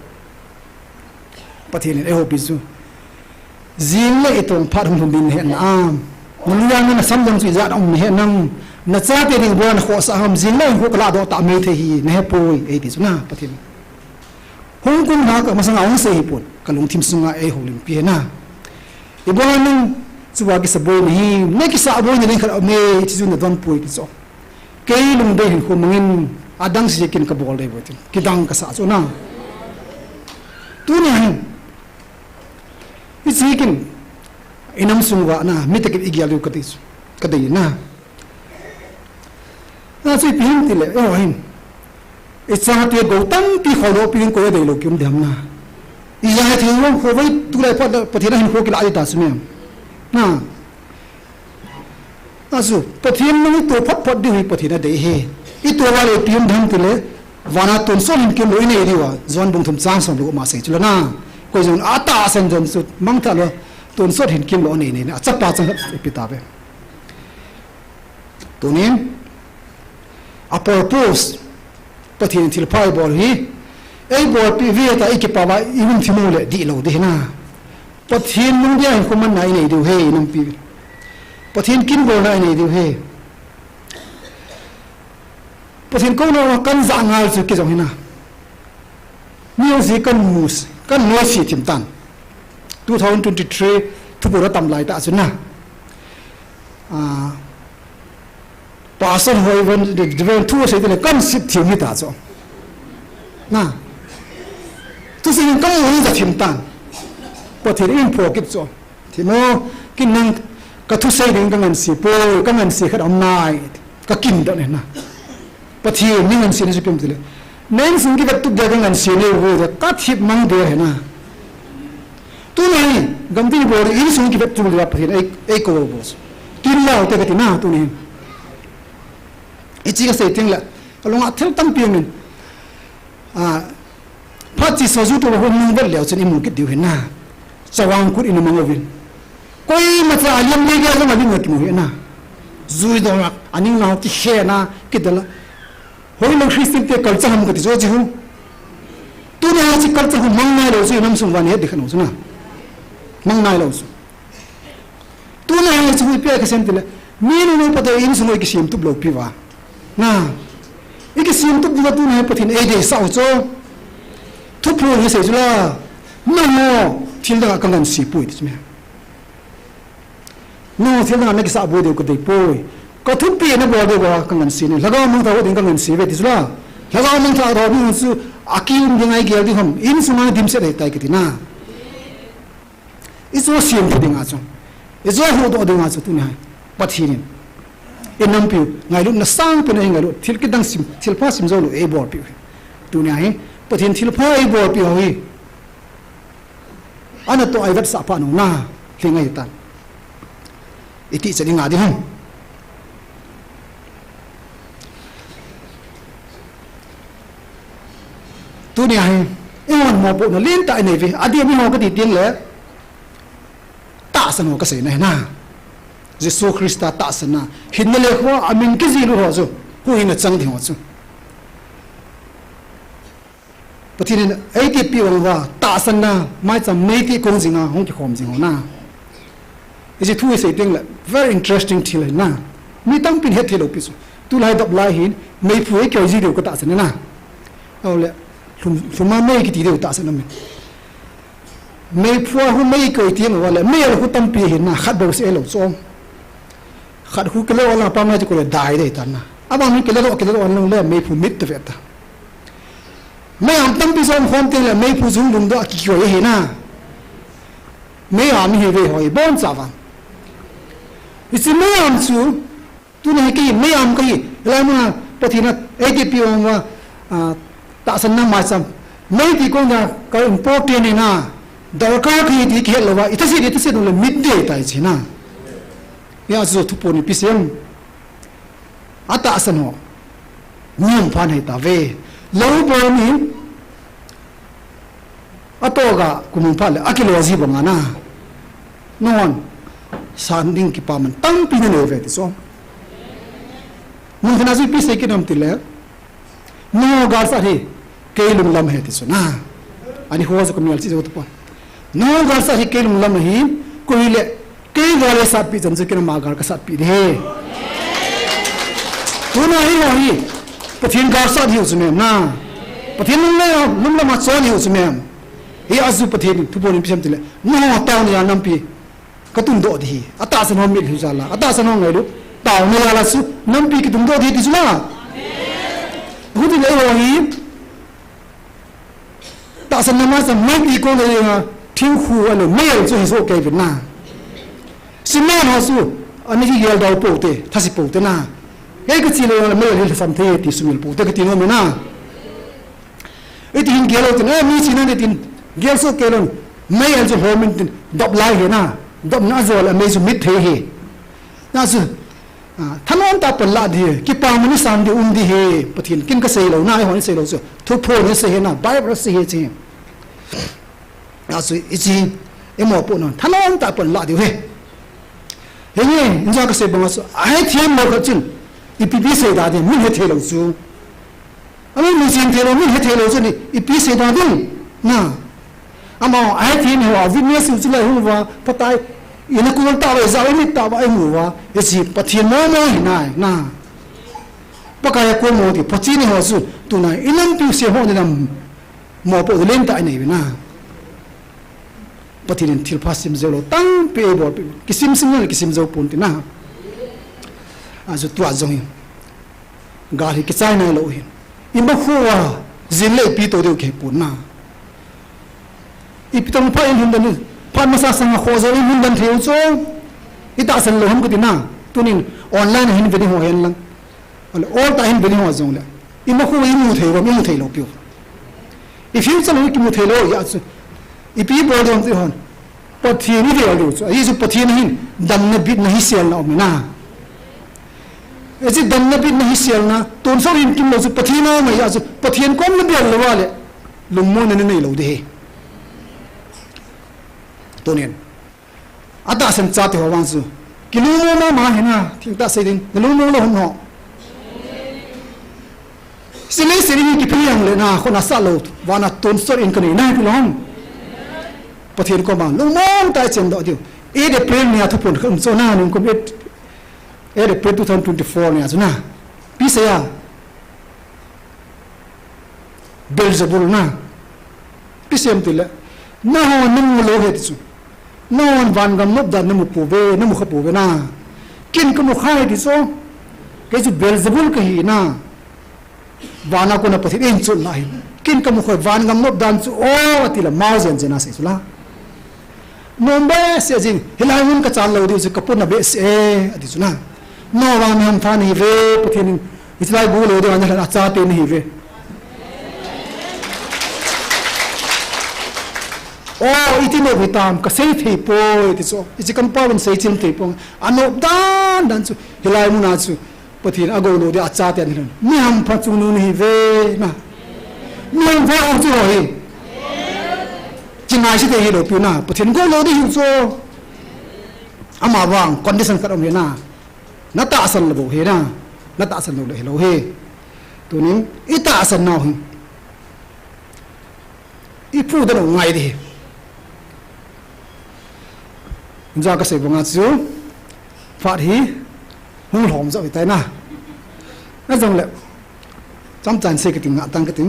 Pathen in eihoupi chu. Jing le itong phat hung lhung ding nahet na am. Nalunga na samdam chu ijat a um nahet nam. Nachate ding bou nakhohsah ham, jing le hinkho kalahdoh tah maithei hi, nahepoi, eiti chu na, Pathen. Hung kum na ka masanga hung sei hipon, kalungthim sunga eihoulimpi ahi na. Ibola nang chuva kisa boina hi, nakisa boina ding khat aume, hiche chu nadonpoi ti chu. Kei lungdei hinkho mangin, adang sese kin kabol dei bou tin. Kidang kasa chu na. Tunia hin. Hiche kin, inam sung uva na, mi takin igel diu kadei chu. Kadei na. Achu ipi ham tile, eiho hin. Ichate gou tampi kholou pi hin koi adeilou kium ding ham na. Ija hethei u khovei tulai phat Pathen a hinkho kilah ding ta chu me. Na. Achu, Pathen nang ito phat phat diu hi Pathen adei ahi. Ito uva le ipi ham ding ham tile, vana tonsot hinkemlou inei diuva, John bung thum chang som le gup ma sei chu la na. Koi jong atahsan chan chu, mangthah louva, tonsot hinkemlou anei nei na, achapa changkhat chu ipi tave. Tunin, a purpose, Pathen in thilpha eibol hi, eibolpeh uva ta ikipah uva, ihung thim u le dihlou ding ahi na. Pathen lungdei a hinkho manna inei diu ahi, nampi. Pathen kin bolna inei diu ahi. Pathen kouna kan ja ngal chu kei jong hi na. Mi jong si kan mu, kan noise thim tan. Two thousand twenty-three thuphon atam lai tah chu na. Ah, Pastor ho even, the, the, thu asei tile kan sip thim hi ta chu. Na. Thusei in kan mu ja thim tan. Pathen in pho kit chu. Thimo, kin nang ka thusei ding ka ngansi poi, ka ngansi khat um nai, ka kin doh ne na. Pathen ni ngansi ni chu kim tile. Nang sung kivet tup dia ka ngansi ni u de, ka thip mang de he na. Tuni, gam ti bol in sung kivet tup dia Pathen ei, ei ko bo. Kin lau te ka ti na, tuni. Ichi ka sei ting le, ka lunga thil tampi min. Ah, phat chi soju tu hung nung vet leu chun i mu kit diu hin na. Chawang kut in mang uvin. Koima cha aliam le ga jong alim ki mu hin na. Jui dong a, aning nau ki he na, ki dala. Hoi lo Christian te culture ham ka ti jo ji hu. Tuni a chi culture hu mang nai lo chu nam sung van he de khan chu na. Mang nai lo chu. Tuna hi chu pi a kisem tile. Mi nu nu pate in sung oi kisem tup lo pi va. Na. I kisem tup diu tuna hi Pathen ei deisah u chu. Thuphon hi sei chu la. Na mo thil dang a ka ngansi poi ti chu me. No thil dang a na kisah bo diu ka dei poi. Ka thupi na bol diu ka ngansi ni. Lhagao mangthah ho ding ka ngansi ve ti chu la. Lhagao mangthah ho ding chu a ki um ding a i gel ding ham. In sung a dimset hei tai ka ti na. I chu siam thei ding a chu. I chu huhdoh ding a chu tuni hi. Pathen in. I nampi u ngailutna sangpen a i ngailut. Thil kidang sim, thilpha sim jou lou ei bolpi u hi. Tuni hi. Pathen thilpha ei bolpi u hi. Ana toh a i vetsah pha nung na. Lhing a i tan. I tihchan i nga ding ham. Tuni a hi, i hon mopohna lentah i nei uve. Adeh mi ho ka ti teng le, tahsan ho ka sei na hi na. Jesu Christa tahsan na. Hinna le ho, a min kijil u ho chu. Huhhingna chang ding ho chu. Pathen in ei tipi vang uva, tahsan na, maicham mei ti kong jing a, hung kikhom jing ho na. Hiche thu i sei teng le, very interesting thil hi na. Mi tampin het thei lou pi chu. Tulai dap lai hin, meiphu ei koi ji diu ka tahsan na. Ahile, lhum, lhum a mei kiti diu tahsan na min. Meiphu a hu mei koi ti ma vale, mei a khu tampi hin na, khat bou se lou chu. Khat khu kilo a la pam na ti ko le dai dei tan na. Abang min kilo, kilo a lung le meiphu mit ta ve ta. Mei am tampi jong khom teng le meiphu jung lung doh a kikoi hi na. Mei am hi ve hoi bon cha vang. Hiche mei am chu, tuni hi kei mei am kahi, lai mun a Pathen a ei tipi vang uva, ah, tahsan na maicham. Mei ti kong dia ka important hi na, darkar kahi ti kihet lou va, i thase di thase lou le mit dei tai chi na. Hia chu thuphon ipi sem. Atahsan ho. Niam phan hei ta ve. Lou bol ni. Atoh ga kum hung phat le. Akilo ji bang a na. Non. San ding kipaman tampi na nei ve ti chu. Mun khat a chu ipi sei kit nom ti le. Nangho galsat hi kei lunglam ahi ti chu na. Ani ho chu ka mial chi jo tu pa. Nangho galsat hi kei lunglam ahi, koi le kei gal eisatpi chan chu kei nama gal kasatpi ding ahi. Tuna hi ho hi, Pathen galsat hiu chu mem na. Pathen lunglam, lunglam a chon hiu chu mem. Hia chu Pathen thuphon ipi sem ti le, nangho taona a nampi. Ka tundoh ding ahi. Atahsan ho mit lhih jal a. Atahsan ho ngailut. Taona jal a chu. Nampi kitundoh ding ahi ti chu la. Huti le ho hi. Tahsan na maicham mei ti kong le nga. Thingkhu a le mei chu hi so kei vin na. Cement ho chu. Ani hi gel dau po te. Thase po te na. Kei ka chi le nga mei hi lhasam thei ti sumil po te ka ti nom e na. Iti hin gel lou tin, eh, mi china ni tin, gel soh kei lou, mei el chu hom in tin, dop lai ahi na, dopna ajol a mei chu mit thei ahi. Hia chu, ah, thanom tah a pan la ding ahi, kipa mun i sam ding um ding ahi, Pathen kin ka sei lou na, eihon i sei lou chu, thuphon i sei ahi na, Bible i sei ahi chu. Hia chu, i chi, i mopohna, thanom tah a pan la ding ahi. Henge, inja ka sei bang a chu, ahethem lou khat chun, ipi pi sei da ding, min hethei lou chu. Ama mi ching thei lou, min hethei lou chu ni, ipi sei da ding. Na. Ama, ahethem ho, a witness u chu lai hung uva, phatai. Ina kol tauva, ijao imit tauva, imu uva, hiche Pathen momo hi nai, na. Pakai a kol mo ti, Pathen eiho chu, tuna, inampiu sem ho ni lam, mopohna lentah inei uve na. Pathen in thilpha sim jou lou, tampi eibolpeh, kisim sim le kisim jou pon ti na. Achu tua jong hi. Gal hi kichai nailou hin. Imacha, jin le ipi to diu kihepon na. Ipi tong phat in hin dan, phat masa sanga kho jo in hin dan thei u chu. Itahsan lou ham kati na. Tunin online hin ve ding ho hen lang. Ole, ol tah hin ve ding ho jong le. Imacha imu thei uvam, imu thei lou piu. I future lou kimu thei lou, ahi chu. Ipi bol ding ti hon. Pathen i vel diu chu. Ahi chu Pathen hin damna bitna hiselna um na. Hiche damna bitna hiselna, tonsot hin kimlou chu Pathen a um ahi chu. Pathen kom nabel lou uva le. Lungmonna nanei lou ding ahi. Tunin. Atahsan chate ho vang chu. Kilungmong mama hina, thengtah sei ding. Nalungmong lou ham ho. Hiche leiset hi kiphilang le na, khona sa lou, vana tonsot in kanei nai ti lou ham. Pathen koma, lungmong tah in chen doh diu. Eight April nia thuphon khat um chu na, nung kum eight, eight April two thousand twenty-four nia chu na. Ipi sei a. Beelzebul na. Ipi sei em tile. Nangho namu lou ahi ti chu. Nangho vangam nopdan namu pouve, namu kha pouve na. Ken kamu kha ahi ti chu. Kei chu Beelzebul kahi na. Vana kona Pathen in chun na hi. Ken kamu kha, vangam nopdan chu o, ati le mao jen jen a sei chu la. Nom behseh jing, hilai mun kachan lou diu chu kapuna behseh e, ati chu na. Nangho vang mi hampha nahi uve, Pathen in, hiche lai bu lou diu, ana lhan achate nahi uve. O, iti nom hitam, kasei thei poi, ti chu. Hiche kampau in sei chim thei poi. Anop dan dan chu, hilai muna chu. Pathen agou lou dia achate ahi. Mi hampha chungnung nahi uve na. Mi hampha ho chu ho hi. Chingai se thei hilou piu na. Pathen gou lou ding hiu chu. Ama vang condition khat um ahi na. Natahsan lou bou ahi na. Natahsan lou le hilou ahi. Tunin itahsan nau hi. Ipu dan u ngai ding ahi. Hinja kasei banga chu, phat hi, hung lhom jo hitai na. Ajongle, chomcha in sei kati, ngah tang kati.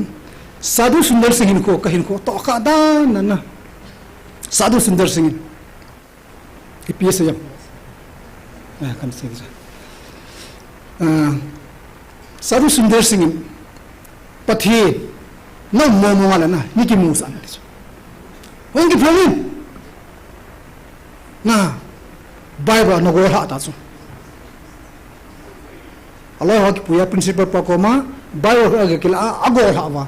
Sadhu Sundar Singh hinkho, kahinkho, toh kha dan na na. Sadhu Sundar Singh in. Ipi asei em. Ah, kan sei kisa. Ah, Sadhu Sundar Singh in Pathen, na um mong mong a le na, nei kimusah in ati chu. Hung kiphong in. Na, Bible a nagol lhah ta chu. Aloi ho kipuiya principal pa koma, Bible ho aga kila a, agol lhah uva.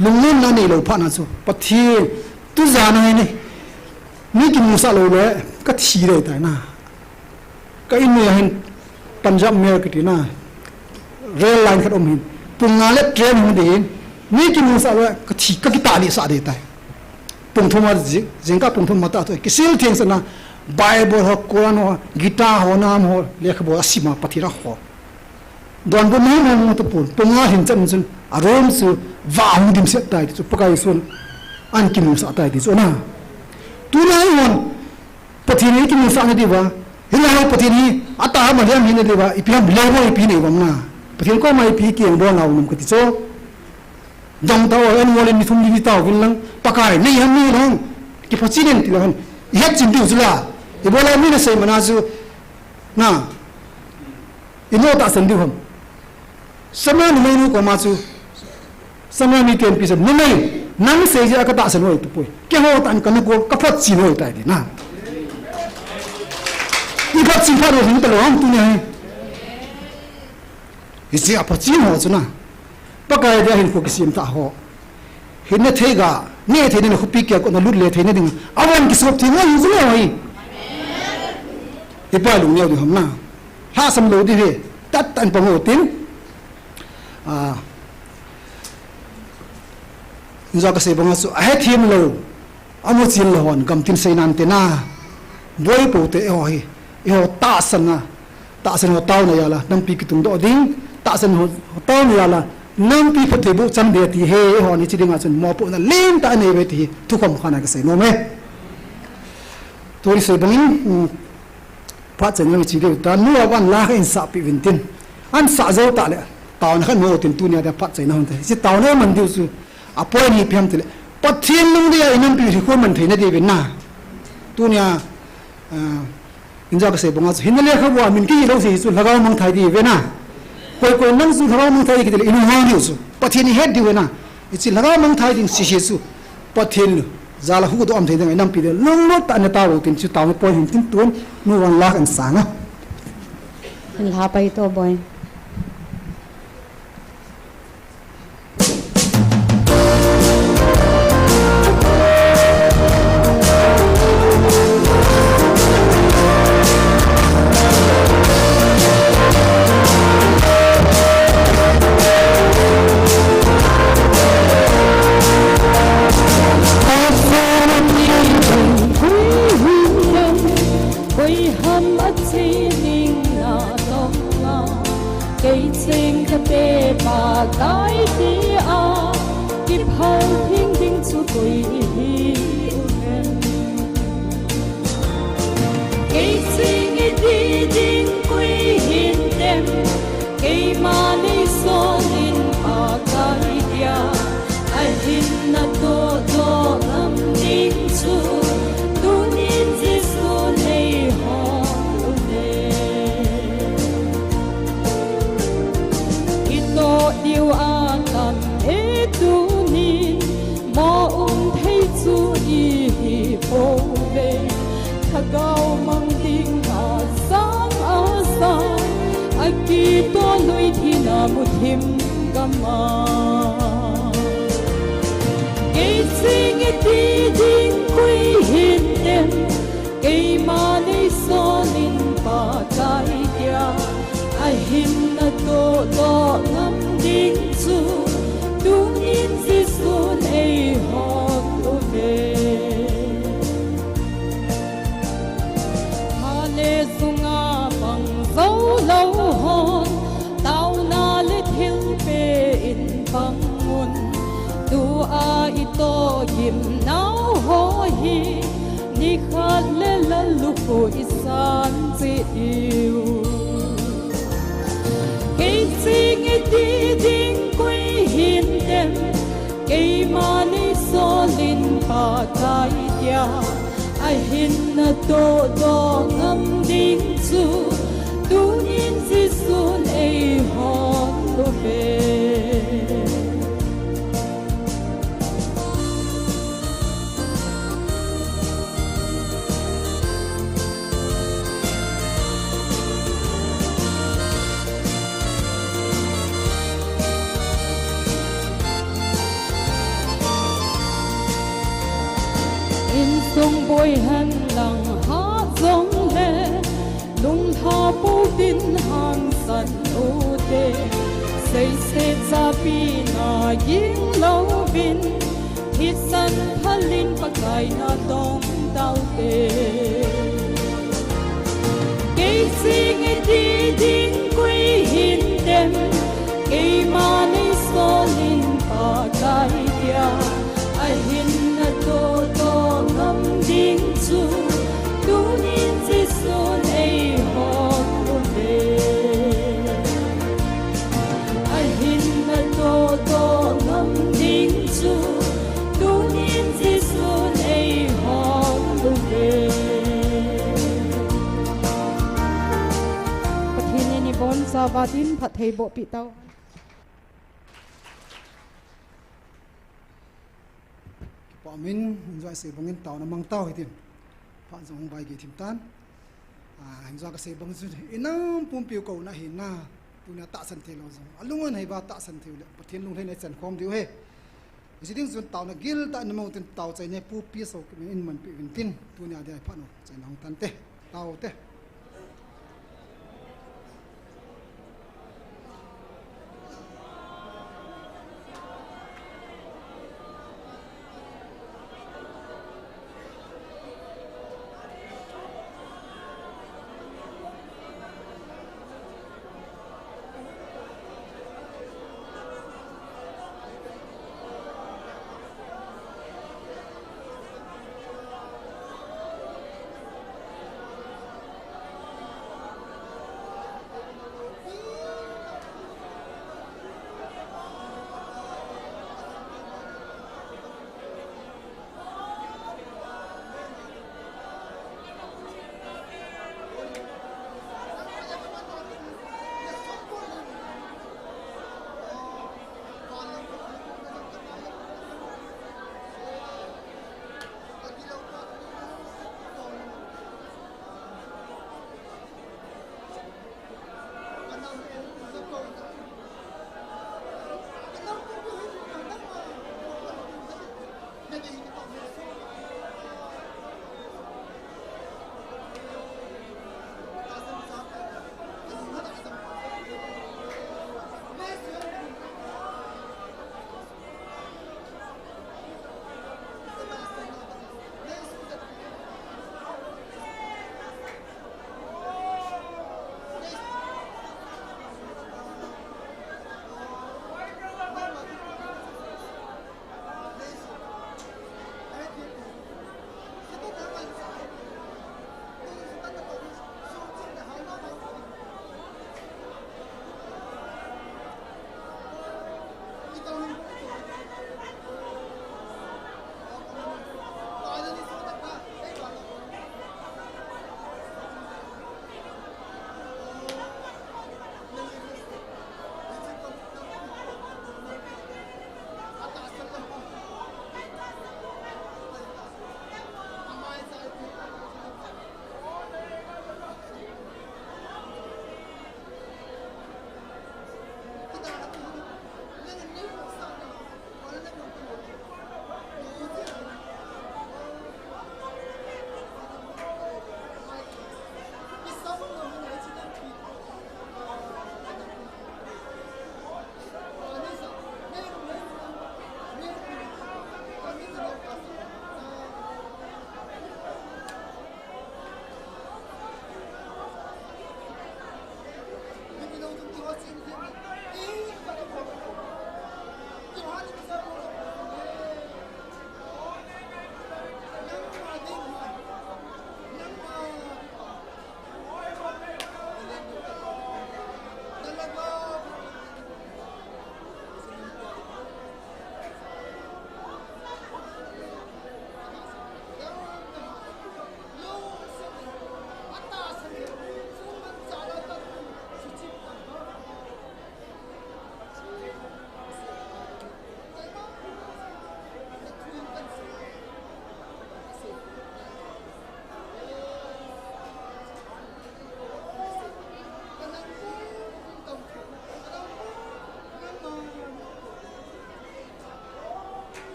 Lungmonna neilou phat na chu. Pathen, tu jan a hi nei, nei kimusah lou le, kathi ding ahitai na. Ka in noi a hin Punjab Mail kiti na, rail line khat um hin, pung nga le train hung ding hin, nei kimusah le, kathi, kakitah lih sah ding ahitai. Pung thum a jing, jingkah pung thum matah a thu, kisil theng sah na, Bible ho, Quran ho, Gita ho, nam ho, lekhabu asim a Pathen akhol. Donbutna hung hung tapon, pung nga hin chan chun, a room chu vah hung dimset tai ti chu, Pakai Jesun ahin kimusah tai ti chu na. Tuna eihon, Pathen hi kimusah nadiuva, hilai Pathen hi, atah ham ahiam hi nadiuva, ipi ham lebo ipi nei uvam na. Pathen koma ipi kiheng bol nau um kati chu. Dong tao, annual in ni thum ni li tao vin lang, Pakai, nei ham nei lou ham, kiphachen in ti lou ham, ihet chin diu chu la, ibola mi nasei mana chu, na, ino tahsan diu ham. Samaria numei nu koma chu, Samaria miten ipi asei, numei, nang sei jeh a katahsan u ahipoi. Keiho tah in kana kou, kaphachen u ahitai ti na. Iphachen phat u hung talou ham tunia hi. Hiche a phachen ho chu na. Pakai dia hinkho kisem tah ho. Hinna thei ga, neh theina le khopi kia kona lut le theina ding. Avon kisop thei ngai chu le hoi. Ipi lungneo ding ham na. Lhasam lou ding ahi. Tat tan pang u tin. Ah. Hinja kasei banga chu ahethem lou. Amuchen lou hon, gamtin seinan te na. Boi pou te eiho hi. Eiho tahsan a. Tahsan ho taona jal a. Nampi kitung doh ding. Tahsan ho, ho taona jal a. Nampi phatthei boh chan ding ti ahi. Eiho ni hiche dinga chun mopohna lentah anei uve ti hi. Thukhom khat a kasei nom e. Tuni sei bangin, um, phat chaina lang i chi diu ta, number one lakh in sahpeh uvin tin. An sah jou ta le, taona khat mu tin tunia dia phat chaina hung te. Hiche taona man diu chu, a point hi ipi ham tile, Pathen lungdei a i nampi hi khu man theina diu vin na. Tunia, ah, inja ka sei banga chu, hinna lekhabu a min kihil lou se hi chu, lhagao mangthai diu vin na. Koi koi nang chu lhagao mangthai kiti le, i lunghang diu chu, Pathen i het diu vin na. Hiche lhagao mangthai ding se hi chu, Pathen jal a huhdoh um thei ding, i nampi ding, lunglut tah in na tao tin, chu tao ni point hin tin tun, number one lakh in sang a. Hin lha pai to boy. Koi ham a che ding na tong a, kei cheng kate Pakai tia, kiphal theng ding chu koi hi u hen. Kei cheng i ti ding koi hin tem, keima nei sol in Pakai tia, ahin na tohdoh ngam ding chu, tunin Jesun ei hol uve. I toh diu a tam e tunin, mo um thei chu i hi pouve. Lhagao mang ding a sang a sang, a kitoh lui thina mu thim gam a. Kei cheng i ti ding koi hin tem, keima nei sol in Pakai tia, ahin na tohdoh ngam ding chu, tunin Jesun ei hol uve. Pha le sunga pang jou lou hon, taona le thilpeh in pang un. Tua i tohgim nau ho hi, nikhat le lallukhuh i san cheh diu. Kei cheng i ti ding koi hin tem, keima nei sol in Pakai tia, ahin na tohdoh ngam ding chu, tunin Jesun ei hol uve. Insung boi hen lang hah jongle, lunglha pou tin hangsan ute. Seiset chapi na ging louvin, thisan phal in Pakai na dong taute. Kei cheng i ti ding koi hin tem, keima nei sol in Pakai tia, ahin na tohdoh ngam ding chu, tunin Jesun ei hol uve. Ahin na tohdoh ngam ding chu, tunin Jesun ei hol uve. Pathen in ibonchauva dinphatthei bohpeh tauhen. Kipa umin, injoi sei bangin taona mang tau hitin. Phat jong hung bai gei thim tan. Ah, injoi ka sei bang chu, i nam pumpiu kouna ahi na. Tunia tahsan thei lou jong, alung un hei va tahsan thei u le, Pathen lunglhaina i chan khom diu ahi. Hiche ding chun taona giltah in mang u tin, tao chaina Pu Pi Sokim in manpeh uvin tin, tunia dia phat u chaina hung tante. Taote.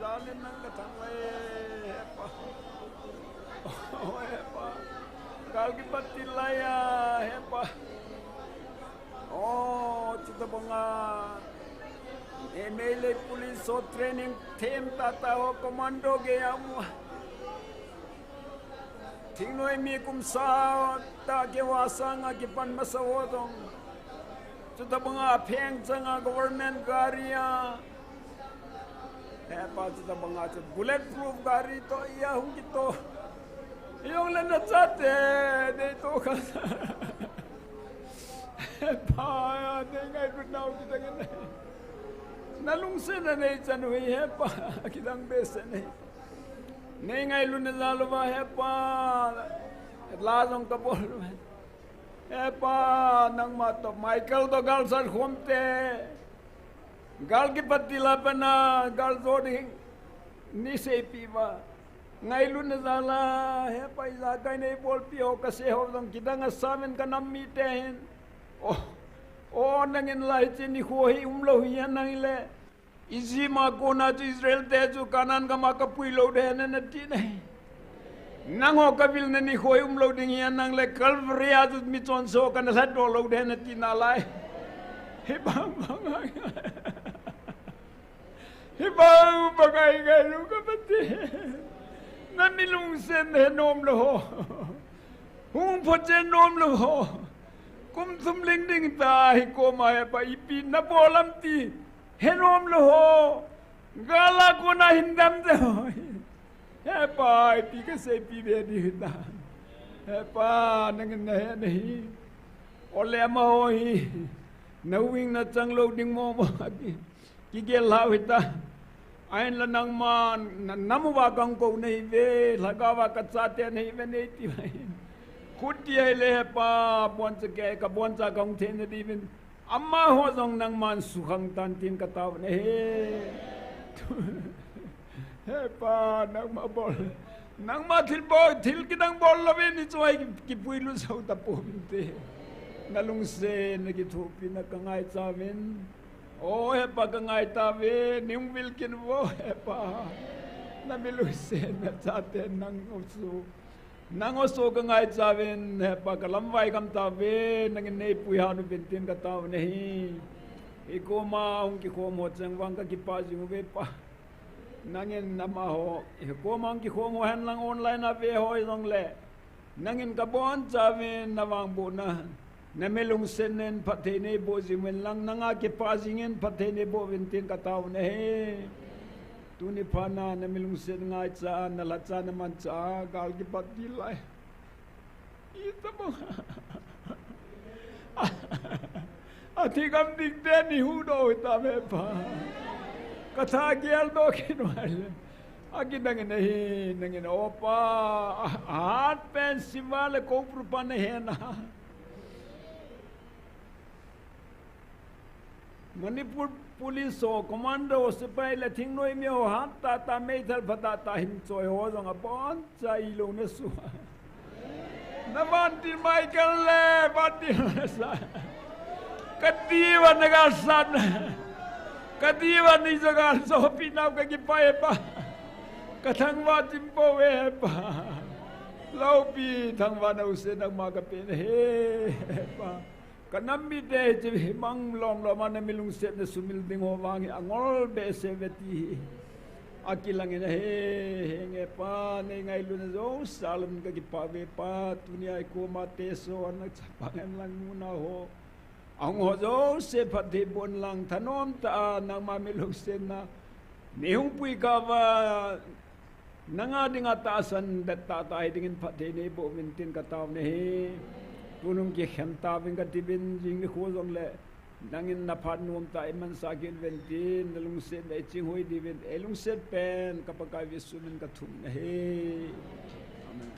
Jalin nang ka thang lai, he Pa. Oh, he Pa. Gal kipat til lai a, he Pa. Oh, chutabanga. Emeilei police ho training them tata ho commando gei a um uva. Thingnoi mi kum sot tah keu a sanga kipan masa ho jong. Chutabanga apheng changa government gari a. He Pa, chutabanga chu bullet proof gari toh a hung kitoh. Ijong le nachate, nei toh kha. He Pa, nei ngailutnau kidang in ahi. Nalungsetna nei chan u hi, he Pa, kidang behseh in ahi. Nei ngailutna jal uva, he Pa, la jong kabol uve. He Pa, nangma toh Michael toh gal sat khom te. Gal kipat til a pat a, gal jo ding nei seipeh uva. Ngailutna jal a, he Pa, ijakai nei bolpeh ho, kasei ho jong kidang asam in kanam mite hin. Oh, oh, nangin lai hiche nikho hi umlou hi hen nang le. Egypt a kona chu Israel te chu Canaan gam a kapui lou ding ahi nati nai. Nangho kavilna nikho hi umlou ding hi hen nang le, Calvary a chu michonse ho kana lhatdoh lou ding ahi nati nalai. Hibang bang a. Hibang bang a i ngailu ka Pathen. Nami lungset na he nom lou ho. Hung phochen nom lou ho. Kum thum ling ding ta hi koma he Pa ipi nabol ham ti he nom lou ho. Gal a kona hin dam te ho. He Pa, ipi kaseipeh be ding hitam. He Pa, nangin nahe nahi. Ole amaho hi. Na wing na chang lou ding mo mo ki, kigel lhau hita. Ahinla nangma, na, nam uva kahung kou nahi ve, lhagao va kachate nahi ve nei ti uva hin. Khuti ahile he Pa, boncha kei, kaboncha kahung thei na diuvin. Amaho jong nangman sukhang tan tin katao nahi. He Pa, nangma bol. Nangma thil bol, thil kidang bol louvin hichu hi ki, kipuilut jou tapouvin te. Nalungsetna kithopina kangaicha uvin. O he Pa, kangai tauvin, nei hung vil kit uvo he Pa. Nami lungsetna chate nang uchu. Nang uchu kangaicha uvin, he Pa, kalamvai gam tauve, nangin neipui hat uvin tin katao nahi. Ikoma hung kikhom ho cheng vang kakipah jing uve Pa. Nangin amaho, ikoma hung kikhom ho hen lang online a ve ho hijongle, nangin kaboncha uvin navangbohna, nami lungsetna in phatthei neiboh jing uvin lang, nanga kipah jingin phatthei neiboh uvin tin katao nahi. Tuni phat na nami lungset ngaicha, nalhacha, namancha, gal kipat til lai. Itobang athi gam ding teni huhdoh hitam he Pa. Katha geldoh kit uva le. Akidang in ahi, nangin o Pa, ahat pen siva le cobra pan ahe na. Manipur Police ho, Commando ho, sepai le thingnoi mi ho, hat tah tah, meithal pha tah tah hin choi ho jong aboncha ilou na sua. Na vantil Michael le, vantil na sa. Kati uva na gal sat na. Kati uva na ijaga sopi nau kakipah e Pa. Kathangvah chim pouve Pa. Loupi thangvahna u se nangma kapeh nahi Pa. Kanam mite hiche hi mang lom lom a nami lungsetna sumil ding ho vang hi angol behseh uve ti hi akilang in ahi. Henge Pa, nei ngailutna jouse a lom in kakipah uve Pa, tunia ikoma teso ana chapang hen lang nunao ho, ahung ho jouse phatthei boh in lang, thanom tah a nangma mi lungsetna nei hung pui kah uva, nanga dinga tahsan det tah tah hi dingin phatthei neiboh uvin tin katao nahi. Tunung kikhen tauvin kati uvin, jing nikho jongle nangin naphat nom tah a imansah kit uvin tin, nalungsetna iching hoi diuvin, eilungset pen ka Pakai Jesu min in kathum nahi. Amen.